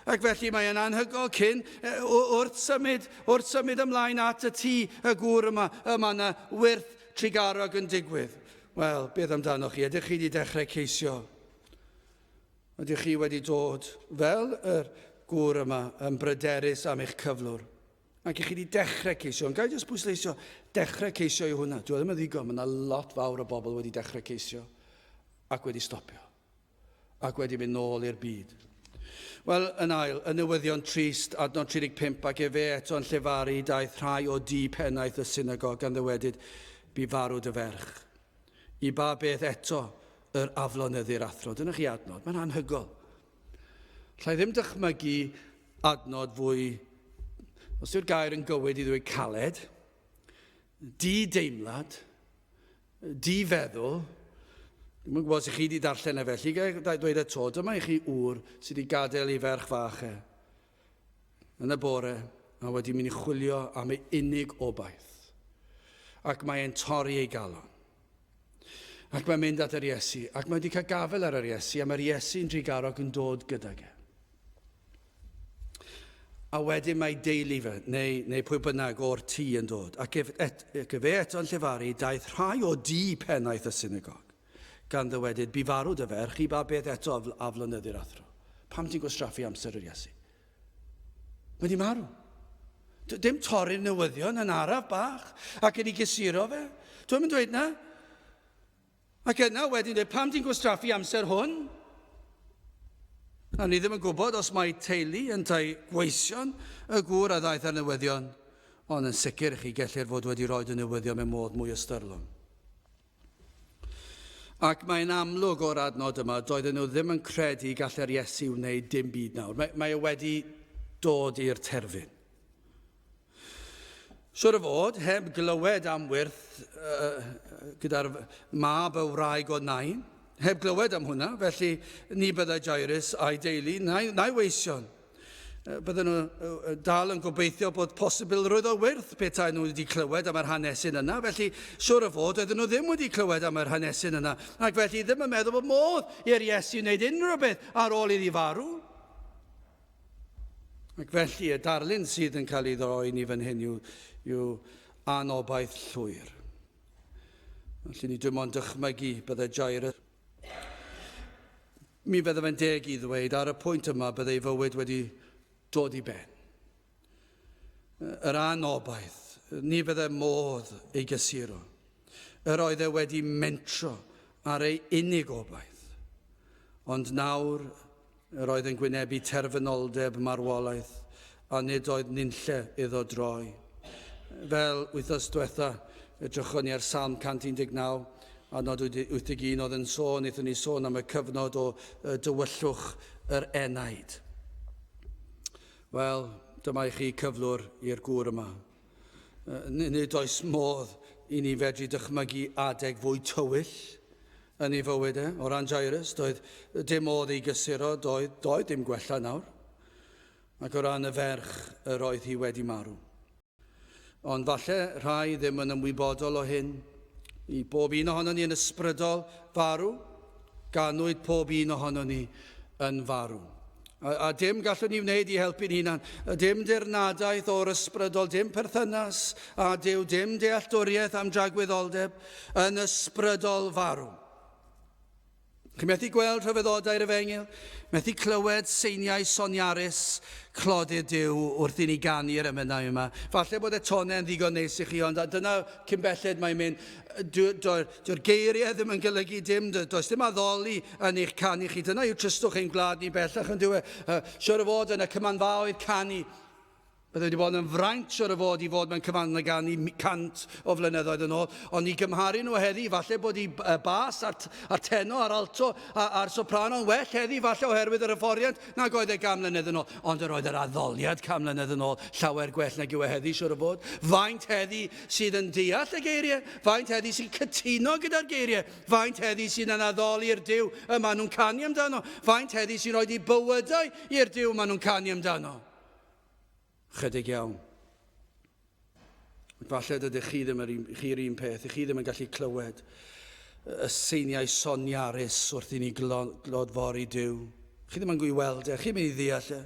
Ac felly mae yn anhygoel cyn, wrth symud, wrth symud ymlaen at y tŷ y gŵr yma, y mae yna wyrth trugarog yn digwydd. Wel, beth amdanoch chi? Ydych chi wedi dechrau ceisio? Ydych chi wedi dod fel yr gŵr yma yn bryderus am eich cyflwr? Ac i chi wedi dechrau ceisio, ond gael jyst pwysleisio, dechrau ceisio yw hwnna. Dwi e ddim yn ddigon, mae yna lot fawr o bobl wedi dechrau ceisio ac wedi stopio ac wedi mynd nôl i'r byd. Wel, yn ail, y newyddion trist, adnod 35, ac efe eto yn llefaru, daeth rhai o dŷ pennaeth y synagog gan ddywedyd, bu farw dy ferch. I ba beth eto yr aflonyddu'r athro? Dyna chi adnod, mae'n anhygol. Llai ddim dychmygu adnod fwy, os yw'r gair yn gywir i ddweud caled, di-deimlad, di-feddwl, Dwi'm yn gwybod os ych chi wedi darllen e felly, ga i dweud e to, dyma i chi ŵr sydd wedi gadael ei ferch fach e yn y bore a wedi mynd i chwilio am ei unig obaith. Ac mae e'n torri ei galon. Ac mae'n mynd at yr Iesu, ac mae wedi cael gafael ar yr Iesu, a mae'r Iesu'n drugarog yn dod gydag e. A wedyn mae deulu fe, neu, neu pwy bynnag o'r tŷ yn dod. Ac, ef, et, ac efe eto'n llefaru, daeth rhai o dŷ pennaeth y synagog, gan ddywedyd, bu farw dy ferch, i ba beth eto aflonyddu'r athro? Pam ti'n gwastraffu amser yr Iesu? Mae wedi marw. Dim torri'r newyddion yn araf bach ac yn ei gysuro fe. Dwi'n mynd dweud na. Ac yna wedyn dweud, pam ti'n gwastraffu amser hwn? A ni ddim yn gwybod os mae teulu yntau gweision y gŵr a ddaeth ar newyddion, ond yn sicr i chi gellir fod wedi rhoi y newyddion mewn modd mwy ystyrlon. Ac mae'n amlwg o'r adnod yma, doedden nhw ddim yn credu gallai'r Iesu wneud dim byd nawr. Mae, mae e wedi dod i'r terfyn. Siwr o fod, heb glywed am wyrth uh, gyda'r mab y wraig o Nain, heb glywed am hwnna, felly ni byddai Jairus a'i deulu na'i, na'i weision. Bydden nhw dal yn gobeithio bod posibilrwydd o wyrth petai nhw wedi clywed am yr hanesyn yna, felly siwr o fod oedden nhw ddim wedi clywed am yr hanesyn yna, ac felly ddim yn meddwl bod modd i'r Iesu wneud unrhyw beth ar ôl iddi farw. Ac felly y darlun sydd yn cael ei ddroi ni fan hyn yw, yw anobaith llwyr. Felly ni dim ond dychmygu bydde Jairus. Mi fydde fe'n deg i ddweud ar y pwynt yma bydde ei fywyd wedi dod i ben. Yr anobaith, ni fydde modd ei gysuro. Yr oedd e wedi mentro ar ei unig obaith. Ond nawr Yr oedd yn gwynebu terfynoldeb marwolaeth, a nid oedd nunlle iddo droi. Fel wythnos diwetha, edrychon ni ar Salm 119, adnod 81 oedd yn sôn, wnaethon ni sôn am y cyfnod o dywyllwch yr enaid. Wel, dyma i chi cyflwr i'r gŵr yma. Nid oes modd i ni fedru dychmygu adeg fwy tywyll yn ei fywyd e. O ran Jairus, doedd dim modd ei gysuro, doedd, doedd dim gwella nawr. Ac o ran y ferch, yr oedd hi wedi marw. Ond falle rhai ddim yn ymwybodol o hyn. I bob un ohonon ni yn ysbrydol farw, ganwyd pob un ohonon ni yn farw. A, a dim gallwn ni wneud i helpu'n hunan, dim dirnadaeth o'r ysbrydol, dim perthynas a Duw, dim dealltwriaeth am dragwyddoldeb yn ysbrydol farw. Chi'n methu gweld rhyfeddodau'r efengyl, methu clywed seiniau soniarus clodydd Duw wrth i ni ganu'r emynau yma. Falle bod y tonau'n ddigon neis i chi, ond dyna cyn belled mae'n mynd. Dyw'r dwi geiriau ddim yn golygu dim, does dim addoli yn eich canu chi. Dyna yw tristwch ein gwlad ni bellach yn dyw e. Siwr o fod yn y cymanfaoedd canu Bydde wedi bod yn fraint siwr o fod i fod mewn cyfanna gan i 100 o flynyddoedd yn ôl, ond i gymharu nhw heddi, falle bod i bas a'r, a'r teno a'r alto a'r soprano yn well heddi, falle oherwydd yr hyfforddiant nag oedd e gan mlynedd yn ôl. Ond yr oedd yr addoliad can mlynedd yn ôl llawer gwell nag yw e heddi, siwr o fod. Faint heddi sydd yn deall y geiriau? Faint heddi sy'n cytuno gyda'r geiriau? Faint heddi sydd yn addoli'r Duw y maen nhw'n canu amdano? Faint heddi sy'n rhoi eu bywydau i'r Duw maen nhw'n canu amdano? Chydig iawn. Ac falle dydych chi ddim yr un, chi'r un peth, chi ddim yn gallu clywed y seiniau soniarus wrth i ni glodfori Duw. Chi ddim yn gweld e, chi'n mynd i ddeall e.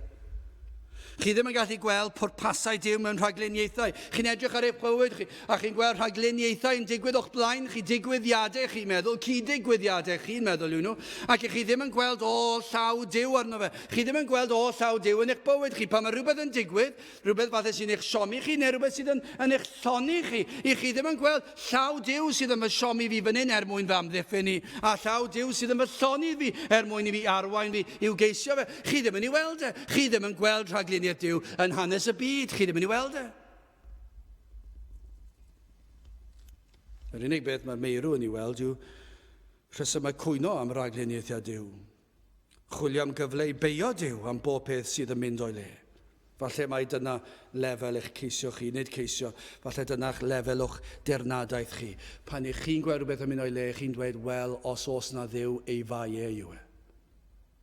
Chi ddim yn gallu gweld pwrpasau Duw mewn rhagluniaethau. Chi'n edrych ar eich bywyd chi, a chi'n gweld rhagluniaethau yn digwydd o'ch blaen chi, digwyddiadau chi'n meddwl, cyd-ddigwyddiadau chi'n meddwl yw nhw, ac chi ddim yn gweld ôl llaw Duw arno fe. Chi ddim yn gweld ôl llaw Duw yn eich bywyd chi. Pan mae rhywbeth yn digwydd, rhywbeth falle sy'n eich siomi chi, neu rhywbeth sydd yn, yn eich llonni chi, i chi ddim yn gweld llaw Duw sydd yn fy siomi fi fan hyn er mwyn fy amddiffyn i, a llaw Duw sydd yn fy llonni fi er mwyn i fi arwain fi i'w geisio fe. Chi ddim yn ei weld e. Chi ddim yn gweld rhagluniaeth Duw yn hanes y byd. Chi ddim yn ei weld e. Yr unig beth mae'r meirw yn ei weld yw rhesymau cwyno am ragluniaethau Duw. Chwilio am gyfle i beio Duw am bob peth sydd yn mynd o'i le. Falle mai dyna lefel eich ceisio chi, nid ceisio, falle dyna'ch lefel o'ch dirnadaeth chi. Pan ych chi'n gweld rhywbeth yn mynd o'i le, chi'n dweud, wel, os oes na Dduw, ei fai e yw e.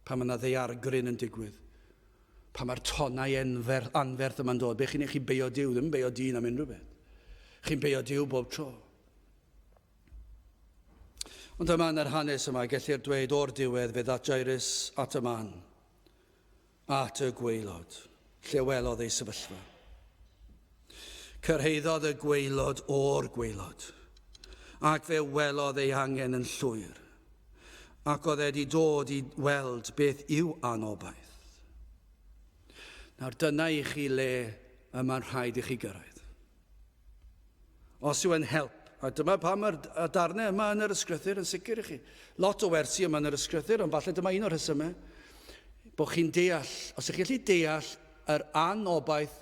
Pan mae yna ddaeargryn yn digwydd, pan mae'r tonnau enfer, anferth yma'n dod, be chi'n ei chi'n beio Duw, ddim yn beio dyn am unrhyw beth. Chi'n beio Duw bob tro. Ond yma yn yr hanes yma, gellir dweud o'r diwedd fe ddaeth Jairus at y man, at y gwaelod, lle welodd ei sefyllfa. Cyrhaeddodd y gwaelod o'r gwaelod, ac fe welodd ei angen yn llwyr, ac oedd e wedi dod i weld beth yw anobaith. Nawr dyna i chi le y mae'n rhaid i chi gyrraedd. Os yw e'n help, a dyma pam mae'r darnau yma yn yr ysgrythur yn sicr i chi. Lot o wersi yma yn yr ysgrythur, ond falle dyma un o'r rhesymau. Bod chi'n deall, os ych chi'n gallu deall yr anobaith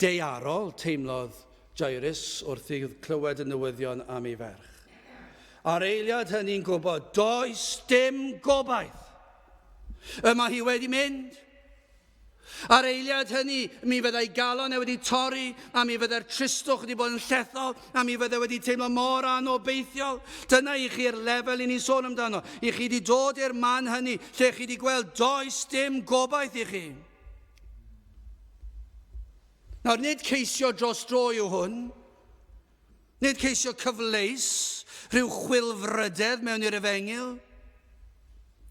daearol teimlodd Jairus wrth i clywed y newyddion am ei ferch. A'r eiliad hynny'n gwybod, does dim gobaith. Y mae hi wedi mynd. A'r eiliad hynny, mi fyddai galon e wedi torri, a mi fyddai'r tristwch wedi bod yn llethol, a mi fyddai wedi teimlo mor anobeithiol. Dyna i chi'r lefel i ni'n sôn amdano. I chi wedi dod i'r man hynny, lle chi wedi gweld does dim gobaith i chi. Nawr, nid ceisio dros dro yw hwn. Nid ceisio cyfleus, rhyw chwilfrydedd mewn i'r efengyl.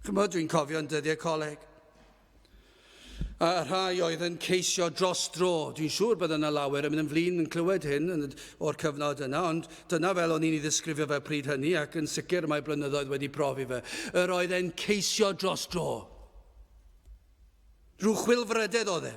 Chymod, dwi'n cofio yn dyddiau coleg. A rhai oedd yn ceisio dros dro. Dwi'n siŵr bod yna lawer yn mynd yn flin yn clywed hyn yn, o'r cyfnod yna, ond dyna fel o'n i'n ei ddisgrifio fe pryd hynny, ac yn sicr mae blynyddoedd wedi profi fe. Yr oedd e'n ceisio dros dro. Rhyw chwilfrydedd oedd e.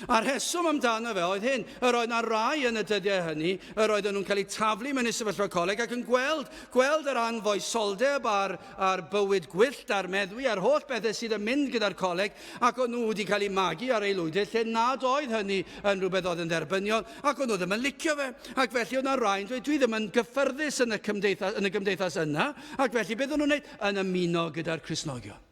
A'r rheswm amdano fe oedd hyn, yr oedd 'na rai yn y dyddiau hynny, yr oedden nhw'n cael eu taflu mewn i sefyllfa coleg ac yn gweld, gweld yr anfoesoldeb a'r, a'r bywyd gwyllt a'r meddwi a'r holl bethau sydd yn mynd gyda'r coleg, ac o'n nhw wedi cael eu magu ar aelwydydd lle nad oedd hynny yn rhywbeth oedd yn dderbyniol, ac o'n nhw ddim yn licio fe. Ac felly oedd 'na rai'n dweud, dwi ddim yn gyffyrddus yn y, cymdeithas, yn y gymdeithas yna, ac felly beth o'n nhw'n wneud? Yn ymuno gyda'r Cristnogion.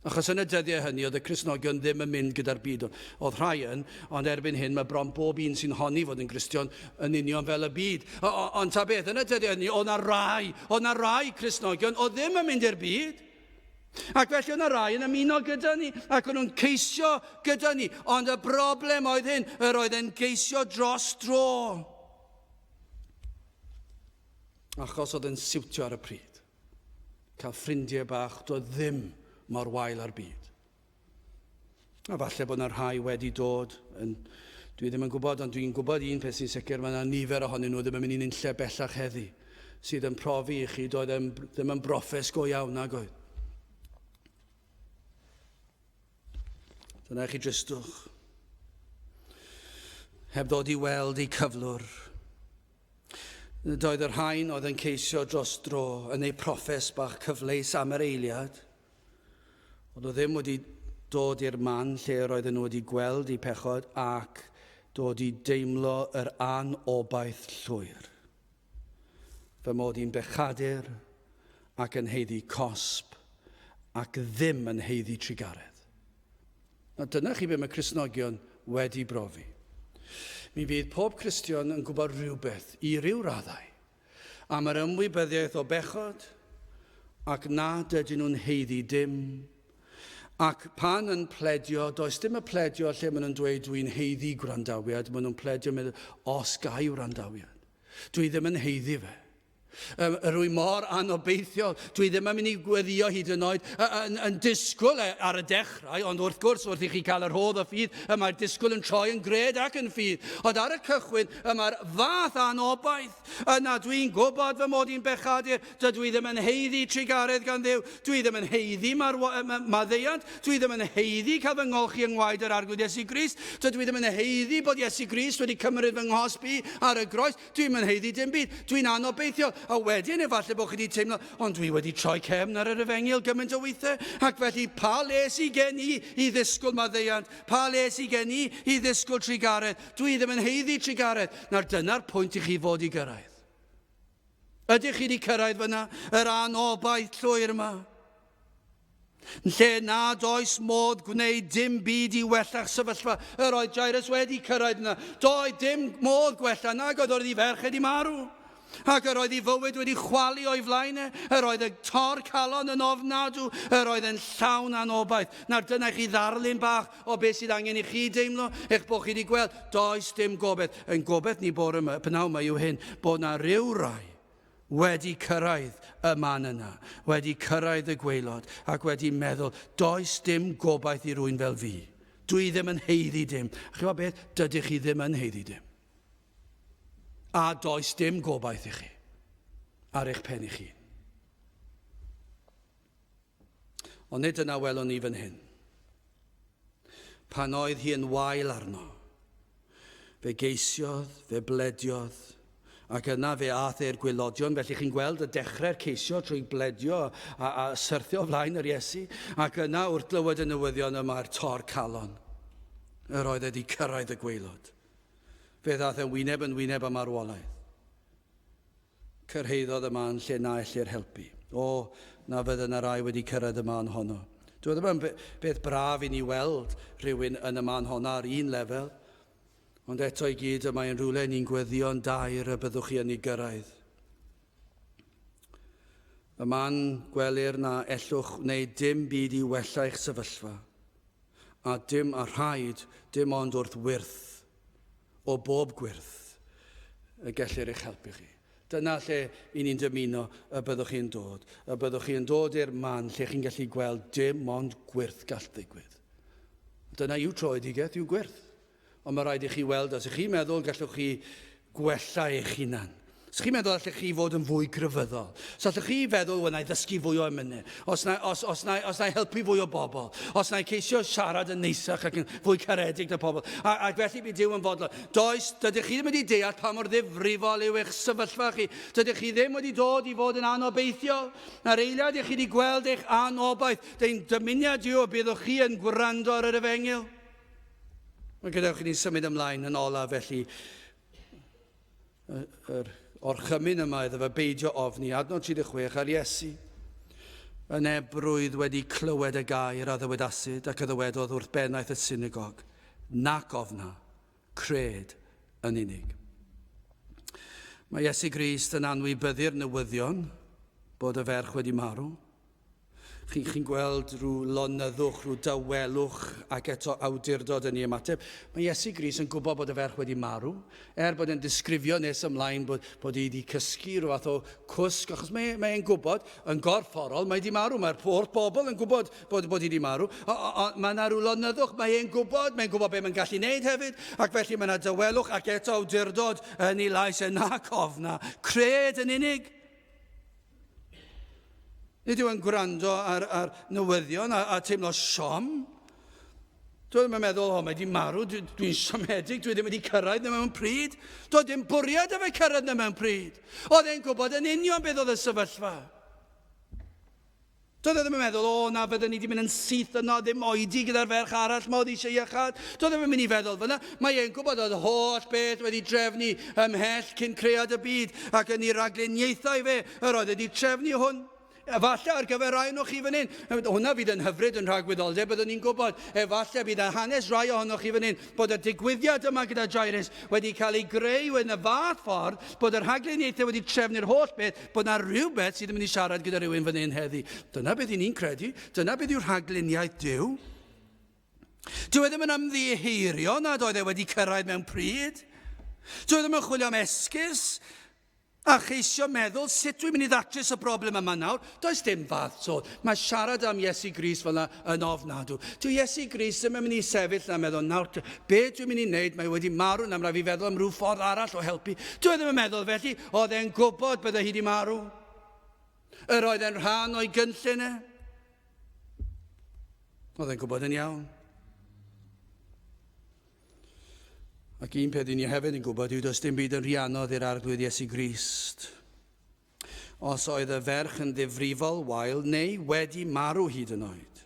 Achos yn y dyddiau hynny oedd y Cristnogion ddim yn mynd gyda'r byd. Oedd rhai yn, ond erbyn hyn mae bron bob un sy'n honni fod yn Gristion yn union fel y byd. Ond ta beth, yn y dyddiau hynny oedd na rai, oedd na rai Cristnogion oedd ddim yn mynd i'r byd. Ac felly oedd na rai yn ymuno gyda ni ac o'n nhw'n ceisio gyda ni. Ond y broblem oedd hyn, yr oedd e'n geisio dros dro. Achos oedd e'n siwtio ar y pryd. Cael ffrindiau bach, doedd ddim mor wael â'r byd. A falle bod yna rhai wedi dod yn... Dwi ddim yn gwybod, ond dwi'n gwybod un peth sy'n sicr, mae yna nifer ohonyn nhw ddim yn mynd i nunlle bellach heddi, sydd yn profi i chi doedd e'n, ddim yn broffes go iawn nag oedd. Dyna i chi dristwch. Heb ddod i weld eu cyflwr. Doedd y rhain oedd yn ceisio dros dro yn eu proffes bach cyfleus am yr eiliad, ond o ddim wedi dod i'r man lle yr oedden nhw wedi gweld eu pechod ac dod i deimlo yr anobaith llwyr. Fy mod i'n bechadur ac yn haeddu cosb ac ddim yn haeddu trugaredd. A dyna chi be mae Cristnogion wedi brofi. Mi fydd pob Cristion yn gwybod rhywbeth, i ryw raddau, am yr ymwybyddiaeth o bechod ac nad ydyn nhw'n haeddu dim. Ac pan yn pledio, does dim y pledio lle maen nhw'n dweud dwi'n haeddu gwrandawiad, maen nhw'n pledio meddwl, os ga i wrandawiad, dwi ddim yn haeddu fe. Rwy mor anobeithiol. Dwi ddim yn mynd i gweddio hyd yn oed yn, yn disgwyl e ar y dechrau, ond wrth gwrs, wrth i chi cael yr hodd o ffydd, y mae'r disgwyl yn troi yn gred ac yn ffydd. Ond ar y cychwyn, y mae'r fath anobaith. Yna dwi'n gwybod fy mod i'n bechadur, dydw i ddim yn haeddu trugaredd gan Dduw, dwi ddim yn haeddu maddeuant, dwi ddim yn haeddu cael fy ngolchi yng ngwaed yr Arglwydd Iesu Grist, dydw i ddim yn haeddu bod Iesu Grist wedi cymryd fy nghosb i ar y groes, Dwi'm yn haeddu dim byd. Dwi'n anobeithiol. A wedyn efallai bod chi wedi teimlo, ond dwi wedi troi cefn ar yr efengyl gymaint o weithiau, ac felly pa le sy gen i i ddisgwyl maddeuant? Pa le sy gen i i ddisgwyl trugaredd? Dwi ddim yn haeddu trugaredd. Nawr dyna'r pwynt i chi fod i gyrraedd. Ydych chi wedi cyrraedd fyna? Yr anobaith llwyr yma? Yn lle nad oes modd gwneud dim byd i wella'ch sefyllfa, yr oedd Jairus wedi cyrraedd yna. Doedd dim modd gwella, nag oedd oedd ei ferch wedi marw. Ac yr oedd ei fywyd wedi chwalu o'i flaen e. Yr oedd y tor calon yn ofnadw. Yr oedd yn llawn anobaith. Nawr dyna i chi ddarlun bach o beth sydd angen i chi deimlo, eich bod chi wedi gweld, does dim gobaith. Ein gobaith ni bore yma, pnawn yma yw hyn, bod na ryw rai wedi cyrraedd y man yna, wedi cyrraedd y gwaelod ac wedi meddwl, does dim gobaith i rwy'n fel fi. Dwi ddim yn haeddu dim. A chi'n gwybod beth? Dydych chi ddim yn haeddu dim. A does dim gobaith i chi ar eich pen eich hun. Ond nid dyna welwn ni fan hyn. Pan oedd hi yn wael arno, fe geisiodd, fe blediodd, ac yna fe aeth e'r gwaelodion. Felly chi'n gweld y dechrau'r ceisio trwy bledio a, a syrthio o flaen yr Iesu, ac yna wrth glywed y newyddion y mae'r tor calon. Yr oedd wedi cyrraedd y gwaelod. Fe ddaeth e wyneb yn wyneb â marwolaeth. Cyrhaeddodd y man lle na ellir helpu. O, na fydde 'na rai wedi cyrraedd y man honno. Dyw e ddim yn beth braf i ni weld rhywun yn y man honno ar un lefel, ond eto i gyd y mae yn rhywle ni'n gweddïo'n daer y byddwch chi yn ei gyrraedd. Y man gwelir na ellwch wneud dim byd i wella eich sefyllfa, a dim a rhaid dim ond wrth wyrth o bob gwyrth y gellir eich helpu chi. Dyna lle i ni'n dymuno y byddwch chi'n dod, y byddwch chi'n dod i'r man lle chi'n gallu gweld dim ond gwyrth gall ddigwydd. Dyna yw troedigaeth, yw gwyrth. Ond mae rhaid i chi weld, os ych chi'n meddwl gallwch chi gwella eich hunan, Os chi'n meddwl allech chi fod yn fwy grefyddol, os allech chi feddwl, wel, na i ddysgu fwy o emynau, os na, os, os na, os na i helpu fwy o bobl, os na i ceisio siarad yn neisach ac yn fwy caredig na pobl, a, ac felly bydd Duw yn fodlon. Does, dydych chi ddim wedi deall pa mor ddifrifol yw eich sefyllfa chi. Dydych chi ddim wedi dod i fod yn anobeithiol. Na'r eiliad i chi wedi gweld eich anobaith, de'n dymuniad yw y byddwch chi yn gwrando ar yr efengyl. Mae gadewch i ni symud ymlaen yn olaf felly. Yr orchymyn yma iddo fe beidio ofni, adnod 36 ar Iesu. Yn ebrwydd wedi clywed y gair a ddywedasid ac a ddywedodd wrth bennaeth y synagog, Nac ofna, cred yn unig. Mae Iesu Grist yn anwybyddu'r newyddion bod y ferch wedi marw. Chi'n chi gweld rhyw lonyddwch, rhyw dawelwch ac eto awdurdod yn ei ymateb. Mae Iesu Grist yn gwybod bod y ferch wedi marw, er bod e'n disgrifio nes ymlaen bod, bod hi wedi cysgu rhyw fath o cwsg, achos mae, mae e'n gwybod yn gorfforol mae wedi marw, mae'r holl bobl yn gwybod bod, bod hi wedi marw. O, o, o, mae yna rhyw lonyddwch, mae e'n gwybod, mae'n gwybod beth mae'n gallu wneud hefyd, ac felly mae yna dawelwch ac eto awdurdod yn ei lais e nac ofna. Cred yn unig. Nid yw e'n gwrando ar, ar newyddion a, a teimlo siom. Dwi ddim yn meddwl, o, mae di marw, dwi'n dwi siomedig, dwi ddim wedi cyrraedd na mewn pryd. Doedd dim bwriad efo cyrraedd na mewn pryd. Oedd e'n gwybod yn union beth oedd y sefyllfa. Doedd e ddim yn meddwl, o na, fydden ni wedi mynd yn syth yno, ddim oedi gyda'r ferch arall ma oedd eisiau iachâd. Doedd e ddim yn mynd i feddwl fyna. Mae e'n gwybod oedd holl beth wedi drefnu ymhell cyn cread y byd ac yn ei ragluniaethau fe, yr oedd wedi trefnu hwn. Efallai ar gyfer rai ohonoch chi fan hyn, hwnna fydd yn hyfryd yn rhagwyddoldeb, byddwn ni'n gwybod, efallai bydd yn hanes rai ohonoch chi fan hyn, bod y digwyddiad yma gyda Jairus wedi cael ei greu yn y fath ffordd bod y rhagluniaethau wedi trefnu'r holl beth, bod na rhywbeth sydd yn mynd i siarad gyda rhywun fan hyn heddi. Dyna beth i ni'n credu, dyna beth yw rhagluniaeth Duw. Dyw e ddim yn ymddiheirio nad oedd e wedi cyrraedd mewn pryd. Dyw e ddim yn chwilio am esgus a cheisio meddwl sut dwi'n mynd i ddatrys y broblem yma nawr. Does dim fath sôn. Mae siarad am Iesu Grist fel yna yn ofnadw. Dyw Iesu Grist ddim yn mynd i sefyll na meddwl, nawr, be dwi'n mynd i wneud? Mae wedi marw, na rhaid fi feddwl am rhyw ffordd arall o helpu. Dyw e ddim yn meddwl felly, oedd e'n gwybod bydde hi wedi marw. Yr oedd e'n rhan o'i gynllun e. Oedd e'n gwybod yn iawn. Ac un peth i ni hefyd yn gwybod yw does dim byd yn rhy anodd i'r Arglwydd Iesu Grist. Os oedd y ferch yn ddifrifol wael neu wedi marw hyd yn oed,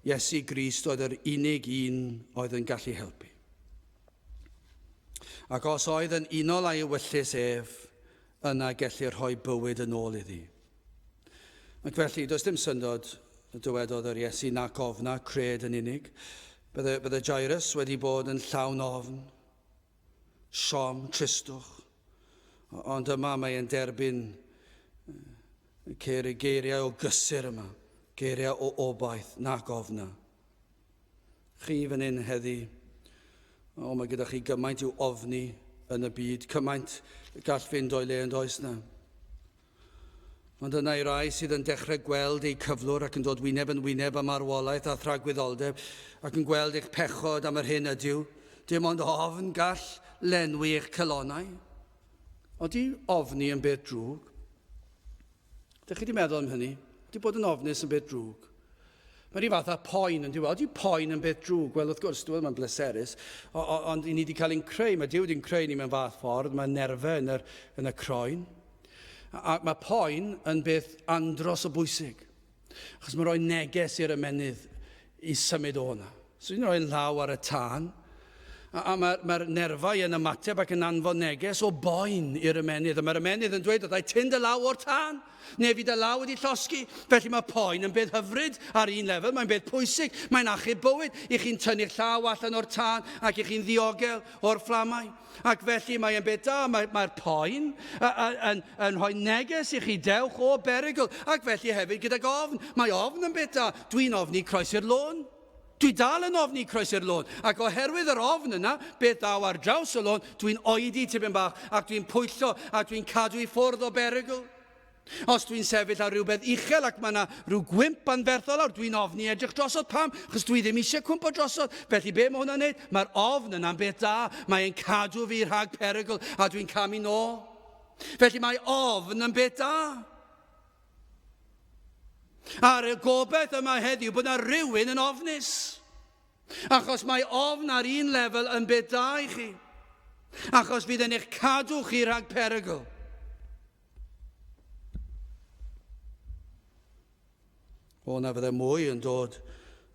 Iesu Grist oedd yr unig un oedd yn gallu helpu. Ac os oedd yn unol â'i ewyllys ef, yna gellir rhoi bywyd yn ôl iddi. Ac felly, does dim syndod, dywedodd yr Iesu, nac ofna, cred yn unig. Bydde, bydde Jairus wedi bod yn llawn ofn, siom, tristwch. Ond yma mae e'n derbyn ceir y geiriau o gysur yma, geiriau o obaith, nac ofna. Chi fan hyn heddi, o, mae gyda chi gymaint i'w ofni yn y byd, cymaint gall fynd o'i le yn does na. Ond yna i rai sydd yn dechrau gweld eu cyflwr ac yn dod wyneb yn wyneb â marwolaeth a thragwyddoldeb ac yn gweld eich pechod am yr hyn ydyw, dim ond ofn gall lenwi eich calonnau. Odi ofni yn beth drwg? Dych chi wedi meddwl am hynny? Ydy bod yn ofnus yn beth drwg? Mae rhyw fath â poen yn diwedd. Ydy poen yn beth drwg? Wel, wrth gwrs, dwi'n mae'n bleserus, ond i ni wedi cael ein creu, mae Duw wedi'n creu ni mewn fath ffordd, mae nerfau yn, yr, yn y croen. A mae poen yn beth andros o bwysig, achos mae'n rhoi neges i'r ymennydd i symud o hwnna. So i'n rhoi llaw ar y tân, a, a mae'r mae nerfau yn ymateb ac yn anfon neges o boen i'r ymennydd. A mae'r ymennydd yn dweud, wrthai, tyn dy law o'r tân, neu fi dy law wedi llosgi. Felly mae poen yn beth hyfryd ar un lefel, mae'n beth pwysig, mae'n achub bywyd. I chi'n tynnu'ch llaw allan o'r tân ac i chi'n ddiogel o'r fflamau. Ac felly mae'n beth da, mae'r mae poen yn, yn rhoi neges i chi, dewch o berygl. Ac felly hefyd gydag ofn, mae ofn yn beth da. Dwi'n ofni croesi'r lôn. Dwi dal yn ofni croesi'r lôn. Ac oherwydd yr ofn yna, beth ddaw ar draws y lôn, dwi'n oedi tipyn bach ac dwi'n pwyllo ac dwi'n cadw i ffwrdd o berygl. Os dwi'n sefyll ar rhywbeth uchel ac mae yna rhyw gwymp anferthol lawr, dwi'n ofni edrych drosodd. Pam? Achos dwi ddim eisiau cwympo drosodd. Felly be mae hwnna'n neud? Mae'r ofn yna'n beth da. Mae'n cadw fi rhag perygl a dwi'n camu nôl. Felly mae ofn yn beth da. A'r gobaith yma heddiw bod yna rhywun yn ofnus. Achos mae ofn ar un lefel yn beth da i chi. Achos fydd yn eich cadw chi rhag perygl. O, na fydde mwy yn dod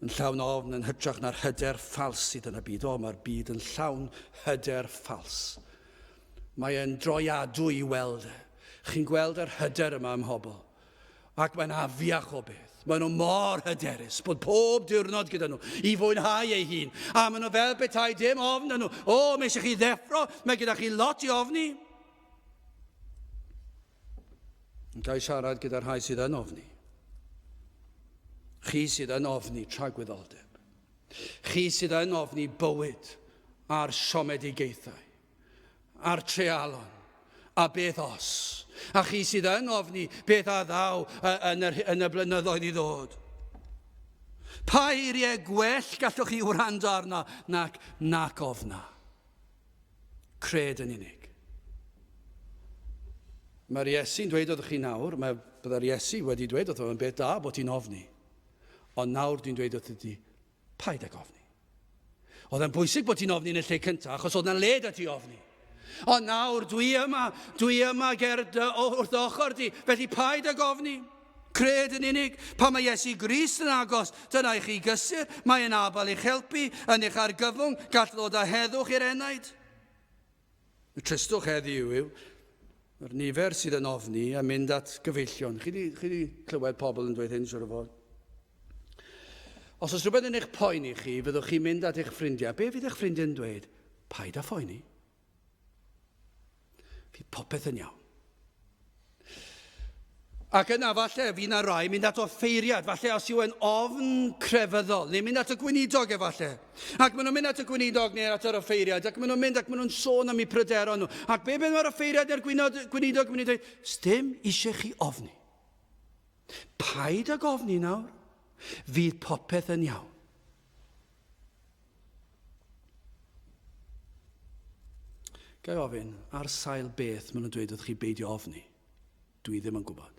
yn llawn ofn yn hytrach na'r hyder ffals sydd yn y byd. O, mae'r byd yn llawn hyder ffals. Mae e'n droiadwy i weld e. Chi'n gweld yr hyder yma ym mhobl. Ac mae'n afiach o beth. Maen nhw mor hyderus bod pob diwrnod gyda nhw i fwynhau ei hun. A maen nhw fel petai dim ofn nhw. O, mae eisiau chi ddeffro, mae gyda chi lot i ofni. Yn cael siarad gyda'r rhai sydd yn ofni. Chi sydd yn ofni tragwyddoldeb. Chi sydd yn ofni bywyd a'r siomedigaethau. a'r treialon, a beth os? A chi sydd yn ofni beth a ddaw yn, yr, yn y blynyddoedd i ddod. Pa eiriau gwell gallwch chi wrando arno nac, nac ofna? Cred yn unig. Mae'r Iesu'n dweud wrthych chi nawr, mae byddai'r Iesu wedi dweud wrtho yn beth da bod ti'n ofni. Ond nawr dwi'n dweud wrth ti, Paid ag ofni. Oedd e'n bwysig bod ti'n ofni yn y lle cyntaf, achos oedd 'na le da ti ofni. Ond nawr dwi yma, dwi yma ger dy, wrth dy ochr di, felly paid ag ofni. Cred yn unig, pan mae Iesu Grist yn agos, dyna i chi gysur, mae yn abal i'ch helpu, yn eich argyfwng, gall ddod â heddwch i'r enaid. Y tristwch heddiw yw, mae'r nifer sydd yn ofni a mynd at gyfeillion. Chi wedi clywed pobl yn dweud hyn, siwr o fod. Os oes rhywbeth yn eich poeni chi, fyddwch chi'n mynd at eich ffrindiau. Be fydd eich ffrindiau'n dweud? Paid â phoeni. Fydd popeth yn iawn. Ac yna falle fydd na rai mynd at offeiriad, falle os yw e'n ofn crefyddol, neu mynd at y gweinidog efallai. Ac maen nhw'n mynd at y gweinidog neu at yr offeiriad, ac maen nhw'n mynd ac maen nhw'n sôn am eu pryderon nhw. Ac be bydd mae'r offeiriad neu'r gweinidog yn mynd i dweud, sdim eisiau chi ofni. Paid ag ofni nawr, fydd popeth yn iawn. Ga i ofyn, ar sail beth maen nhw'n dweud wrth chi beidio ofni? Dwi ddim yn gwybod.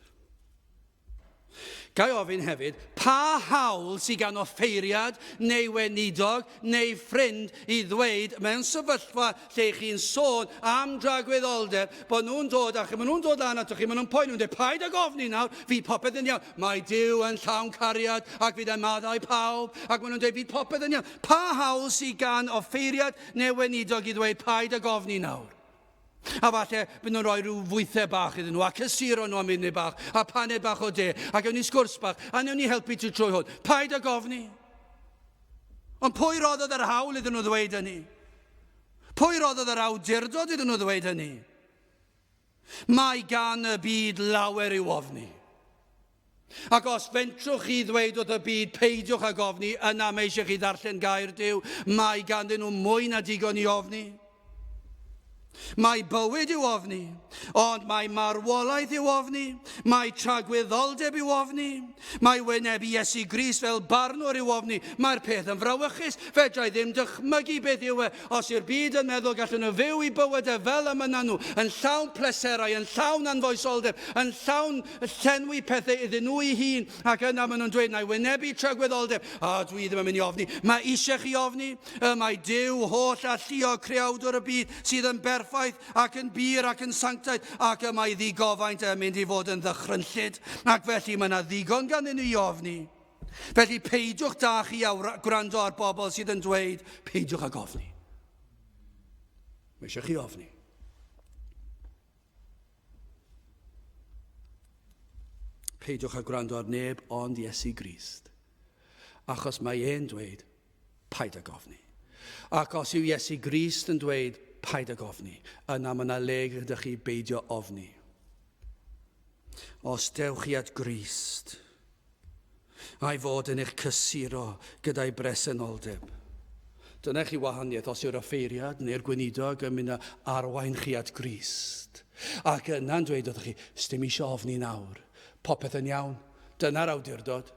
Ga i ofyn hefyd, pa hawl sydd gan offeiriad neu weinidog neu ffrind i ddweud mewn sefyllfa lle chi'n sôn am dragwyddoldeb bod nhw'n dod a maen nhw'n dod lan atoch chi, maen nhw'n poeni, nhw'n dweud paid ag ofni nawr, fydd popeth yn iawn. Mae Duw yn llawn cariad ac fydd e'n maddau pawb ac maen nhw'n dweud fydd popeth yn iawn. Pa hawl sydd gan offeiriad neu weinidog i ddweud paid ag ofni nawr? A falle byd nhw'n rhoi rhyw fwythau bach iddyn nhw, a cysuro nhw am munud bach, a paned bach o de, a gewn ni sgwrs bach, a newn ni helpu ti trwy hwn. Paid ag ofni. Ond pwy roddodd yr hawl iddyn nhw ddweud hynny? Pwy roddodd yr awdurdod iddyn nhw ddweud hynny? Mae gan y byd lawer i'w ofni. Ac os fentrwch chi ddweud wrth y byd, peidiwch ag ofni, yna mae eisiau chi ddarllen gair Duw, mae ganddyn nhw mwy na digon i ofni. Mae bywyd i'w ofni, ond mae marwolaeth i'w ofni, mae tragwyddoldeb i'w ofni, mae wynebu Iesu Grist fel barnwr i'w ofni. Mae'r peth yn frawychus, fedra i ddim dychmygu beth yw e Os yw'r byd yn meddwl gallen nhw fyw eu bywydau fel y mynnan nhw, yn llawn pleserau, yn llawn anfoesoldeb, yn llawn llenwi pethau iddyn nhw eu hun, ac yna maen nhw'n dweud, na i wynebu tragwyddoldeb, a dwi ddim yn mynd i ofni. Mae eisiau chi ofni. Y mae Duw holl alluog creawdwr y byd sydd yn berffaith ac yn bur ac yn sanctaidd ac y mae ddigofaint yn mynd i fod yn ddychrynllyd ac felly mae yna ddigon ganddyn nhw i ofni. Felly peidiwch da chi a gwrando ar bobl sydd yn dweud, peidiwch ag ofni. Mae eisiau chi ofni. Peidiwch â gwrando ar neb ond Iesu Grist. Achos mae e'n dweud, paid ag ofni. Ac os yw Iesu Grist yn dweud, paid ag ofni, yna mae yna le gyda chi beidio ofni. Os dewch chi at Grist, a'i fod yn eich cysuro gyda'i bresenoldeb. Dyna chi wahaniaeth os yw'r offeiriad neu'r gweinidog yn mynd â arwain chi at Grist. Ac yna'n dweud wrthych chi, sdim eisiau ofni nawr, popeth yn iawn, dyna'r awdurdod.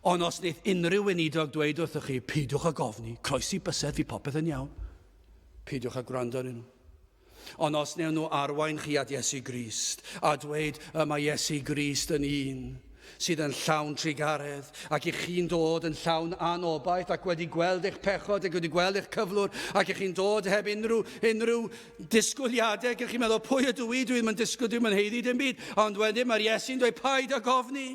Ond os wneith unrhyw weinidog dweud wrthych chi, peidiwch ag ofni, croesi bysedd, fydd popeth yn iawn, peidiwch â gwrando arnyn nhw. Ond os wnewn nhw arwain chi at Iesu Grist, a dweud y mae Iesu Grist yn un sydd yn llawn trugaredd, ac i chi'n dod yn llawn anobaith ac wedi gweld eich pechod ac wedi gweld eich cyflwr, ac i chi'n dod heb unrhyw, unrhyw disgwyliadau, ac i chi'n meddwl, pwy ydw i, dwi ddim yn disgwyl, dwi ddim yn haeddu dim byd. Ond wedyn mae'r Iesu'n dweud, paid ag ofni.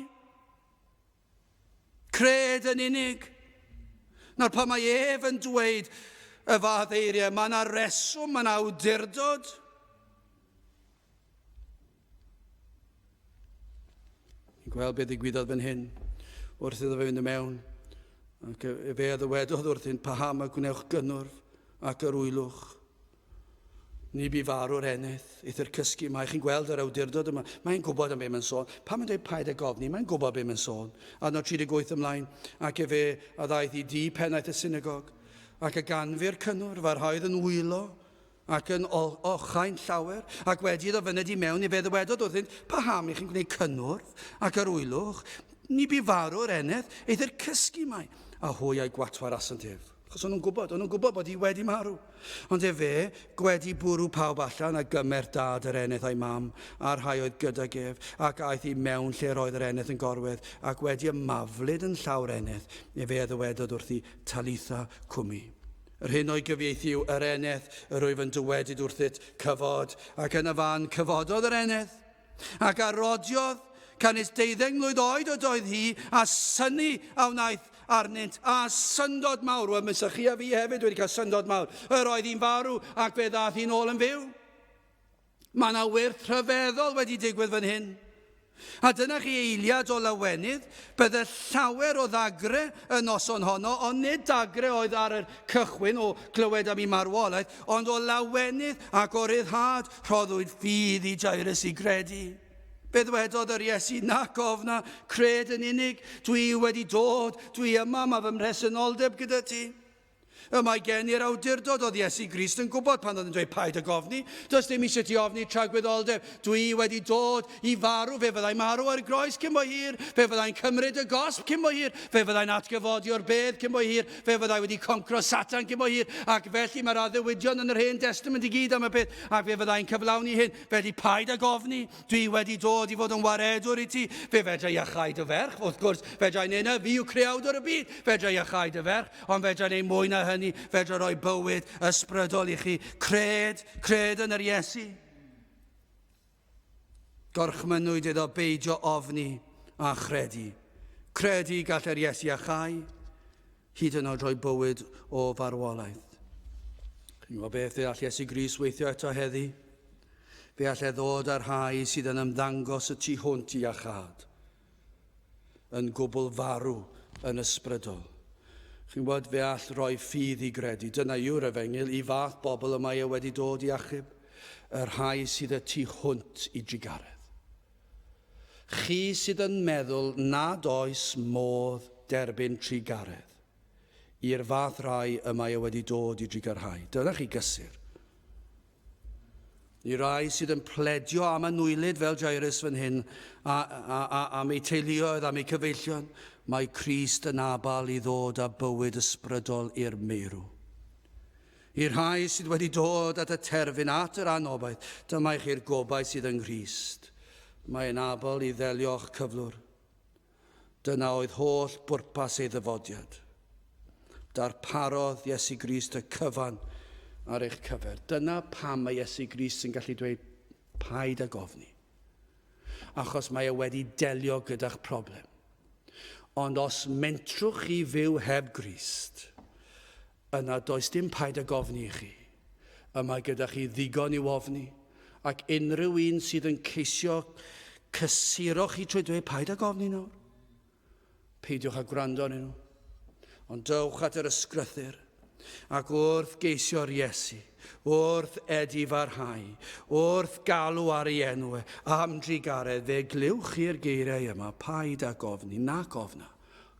Cred yn unig. Nawr pan mae ef yn dweud y fath eiriau, mae yna reswm, mae yna awdurdod. Ni'n Gweld beth ddigwyddodd fan hyn wrth iddo fe fynd i mewn. Ac fe a ddywedodd wrthyn, paham y gwnewch gynnwrf ac yr wylwch? Ni bu farw'r eneth, eithr cysgu mae. Chi'n gweld yr awdurdod yma. Mae'n gwybod am be mae'n sôn. Pam yn dweud paid ag ofni? Mae'n gwybod be mae'n sôn. Adnod 38 ymlaen, ac efe a ddaeth i dŷ pennaeth y synagog, ac a ganfu'r cynnwrf, a'r rhai oedd yn wylo, ac yn ochain llawer, ac wedi iddo fyned i mewn, efe ddywedodd wrthynt, Paham i chi'n gwneud cynnwrf ac yr wylwch? Ni bu farw'r eneth, eithr cysgu mae. A hwy a'i gwatwarasant ef. Achos o'n nhw'n gwybod, o'n nhw'n gwybod bod hi wedi marw. Ond efe, gwedi bwrw pawb allan, a gymer dad yr eneth a'i mam, a'r rhai oedd gydag ef, ac aeth i mewn lle yr oedd yr eneth yn gorwedd, ac wedi ymaflyd yn llaw'r eneth, efe a ddywedodd wrthi, Talitha cumi. Yr hyn o'i gyfieithu yw, Yr eneth, yr wyf yn dywedyd wrthyt, cyfod. Ac yn y fan cyfododd yr eneth, ac a rodiodd, canys deuddeng mlwydd oed ydoedd hi, a synnu a wnaeth arnynt, a syndod mawr. Wel, mi chi a fi hefyd wedi cael syndod mawr. Yr oedd hi'n farw, ac fe ddaeth hi'n ôl yn fyw. Mae yna wyrth rhyfeddol wedi digwydd fan hyn. A dyna chi eiliad o lawenydd, bydde llawer o ddagre y noson honno, ond nid dagre oedd ar y cychwyn o glywed am ei marwolaeth, ond o lawenydd ac o ryddhad rhoddwyd ffydd i Jairus i gredu. Fe ddwedodd yr Iesu, nac ofna, cred yn unig, dwi wedi dod, dwi yma, mae fy mhresenoldeb gyda ti. Y mae gen i'r awdurdod, oedd Iesu Grist yn gwybod pan oedd yn dweud paid ag ofni. Does dim eisiau ti ofni tragwyddoldeb. Dwi wedi dod i farw, fe fyddai marw ar y groes cyn bo hir, fe fyddai'n cymryd y gosb cyn bo hir, fe fyddai'n atgyfodi o'r bedd cyn bo hir, fe fyddai wedi concro Satan cyn bo hir, ac felly mae'r addewidion yn yr Hen Testament i gyd am y peth, ac fe fyddai'n cyflawni hyn. Felly paid ag ofni, Dwi wedi dod i fod yn waredwr i ti. Fe fedra i iachau dy ferch, wrth gwrs, fedra i neud 'na, fi yw creawdwr y byd. Fedra i iachau dy ferch, ond fedra i neud mwy na hynny, fedra roi bywyd ysbrydol i chi. Cred, cred yn yr Iesu. Gorchmynnwyd iddo beidio ofni a chredu. Credu gall yr Iesu iachau, hyd yn oed rhoi bywyd o farwolaeth. Chi'n gwybod beth, fe all Iesu Grist weithio eto heddi. Fe all e ddod â'r rhai sydd yn ymddangos y tu hwnt i iachâd, yn gwbl farw yn ysbrydol. Chi'n gwybod, fe all roi ffydd i gredu. Dyna yw'r efengyl i fath bobl y mae e wedi dod i achub, y rhai sydd y tu hwnt i drugaredd. Chi sydd yn meddwl nad oes modd derbyn trugaredd, i'r fath rai y mae e wedi dod i drugarhau. Dyna chi gysur. I rai sydd yn pledio am anwylyd fel Jairus fan hyn, a, a, a, am eu teuluoedd, am eu cyfeillion, mae Crist yn abal i ddod â bywyd ysbrydol i'r meirw. I'r rhai sydd wedi dod at y terfyn, at yr anobaith, dyma i chi'r gobaith sydd yng Nghrist. Mae'n abl i ddelio â'ch cyflwr. Dyna oedd holl bwrpas ei ddyfodiad. Darparodd Iesu Grist y cyfan ar eich cyfer. Dyna pam mae Iesu Grist yn gallu dweud paid ag ofni. Achos mae e wedi delio gyda'ch problem. Ond os mentrwch chi fyw heb Grist, Yna does dim paid ag ofni i chi. Y mae gyda chi ddigon i'w ofni, ac unrhyw un sydd yn ceisio cysuro chi trwy dweud paid ag ofni nawr, peidiwch â gwrando arnyn nhw. Ond dewch at yr ysgrythur, ac wrth geisio'r Iesu, wrth edifarhau, wrth galw ar ei enw e, am drugaredd, fe glywch chi'r geiriau yma, paid ag ofni, nac ofna.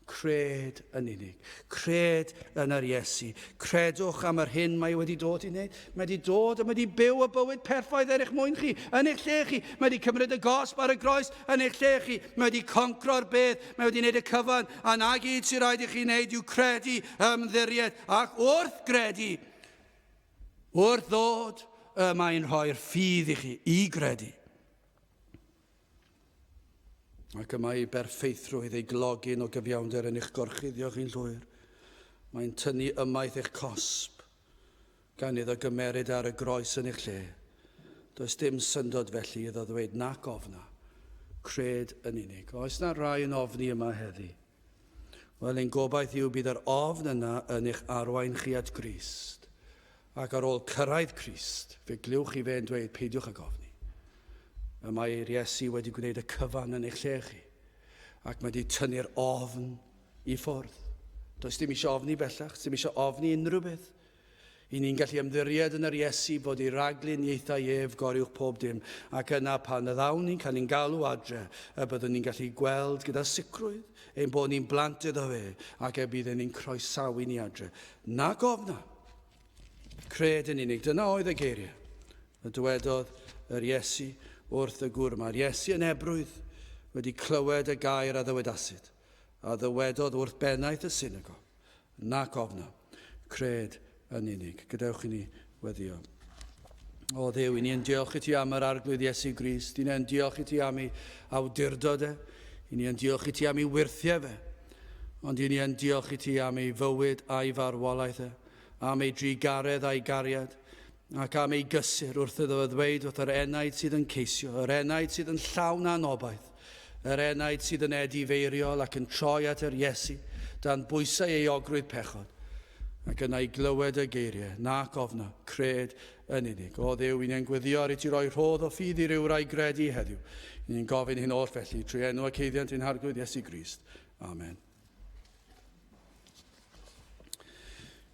Cred yn unig. Cred yn yr Iesu. Credwch am yr hyn mae wedi dod i wneud. Mae wedi dod a mae wedi byw y bywyd perffaith er eich mwyn chi, yn eich lle chi. Mae wedi cymryd y gosb ar y groes yn eich lle chi. Mae wedi concro'r bedd. Mae wedi wneud y cyfan. A na gyd sy'n rhaid i chi wneud yw credu, ymddiried, ac wrth gredu, wrth ddod, y mae'n rhoi'r ffydd i chi i gredu. Ac y mae ei berffeithrwydd, ei glogyn o gyfiawnder yn eich gorchuddio chi'n llwyr. Mae'n tynnu ymaith eich cosb, gan iddo gymeryd ar y groes yn eich lle. Does dim syndod felly iddo ddweud nac ofna, cred yn unig. Oes na rai yn ofni yma heddi? Wel, ein gobaith yw bydd yr ofn yna yn eich arwain chi at Grist. Ac ar ôl cyrraedd Crist, fe glywch chi fe'n dweud, peidiwch ag ofni. Y mae yr Iesu wedi gwneud y cyfan yn eich lle chi. Ac mae wedi tynnu'r ofn i ffwrdd. Does dim eisiau ofni bellach, dim eisiau ofni unrhyw beth. I ni'n gallu ymddiried yn yr Iesu fod ei ragluniaethau ef goruwch pob dim, ac yna pan y ddawn ni'n cael ein galw adre, y byddwn ni'n gallu gweld gyda sicrwydd ein bod ni'n blant iddo fe, ac y bydd e'n croesawu ni adre. Nac ofna. Cred yn unig. Dyna oedd y geiriau y dywedodd yr Iesu wrth y gŵr. Mae'r Iesu yn ebrwydd wedi clywed y gair a ddywedasid, a ddywedodd wrth bennaeth y synagog, Nac ofna, cred yn unig. Gadewch i ni weddio. O Dduw, i ni yn diolch i ti am yr Arglwydd Iesu Grist. I ni yn diolch i ti am ei awdurdod e. I ni yn diolch i ti am ei wyrthiau fe. Ond i ni yn diolch i ti am ei fywyd a'i farwolaeth e, am ei drugaredd a'i gariad, ac am ei gysur wrth iddo fe ddweud wrth yr enaid sydd yn ceisio, yr enaid sydd yn llawn anobaith, yr enaid sydd yn edifeiriol ac yn troi at yr Iesu, dan bwysau euogrwydd pechod, ac yna i glywed y geiriau, nac ofna, cred yn unig. O Dduw, i ni'n gweddio ar i ti roi rhodd o ffydd i rywrai gredu heddiw. I ni'n gofyn hyn oll felly, trwy enw ac eiddiant ein Harglwydd Iesu Grist. Amen.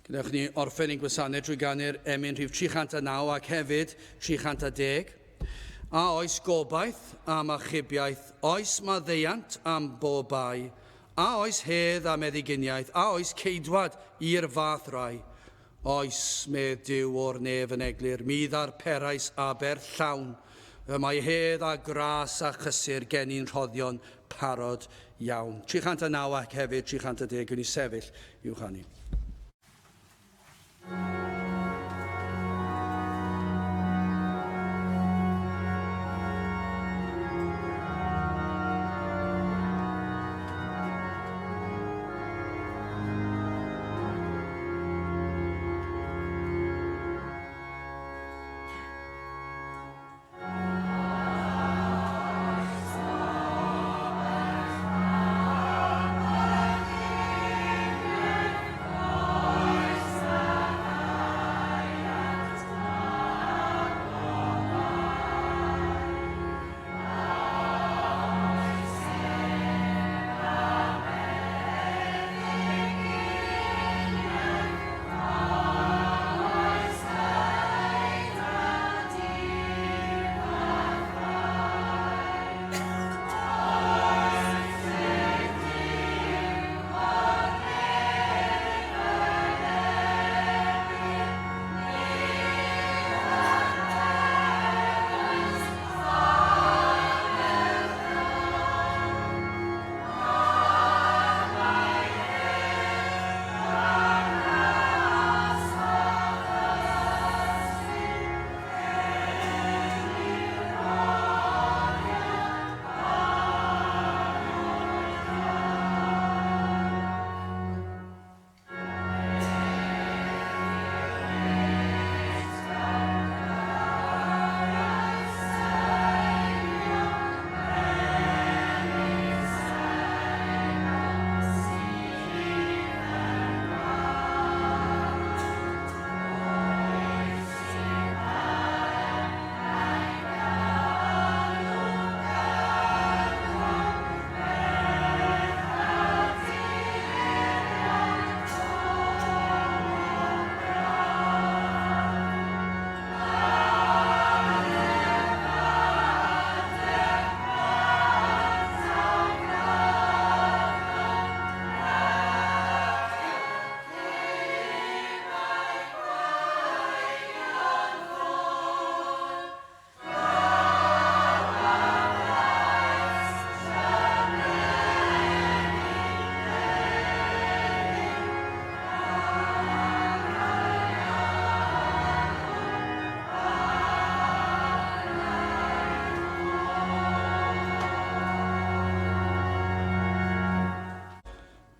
Gadewch ni orffen ein gwasanaeth drwy ganu'r emyn rhif 309 ac hefyd 310. A oes gobaith am achubiaeth, oes maddeuant am bob bai, a oes hedd am edduginiaeth, a oes ceidwad i'r fath rai? Oes, medd Duw o'r nef yn eglur, mi ddarperais aberth llawn, y mae hedd a gras a chysur genni'n rhoddion parod iawn. 309 ac hefyd 310, gwn i sefyll i'w chanu.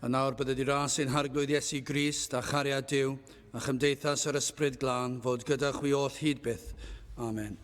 A nawr bydded i ras ein Harglwydd Iesu Grist a chariad Duw a chymdeithas yr Ysbryd Glân fod gyda chwi oll hyd byth. Amen.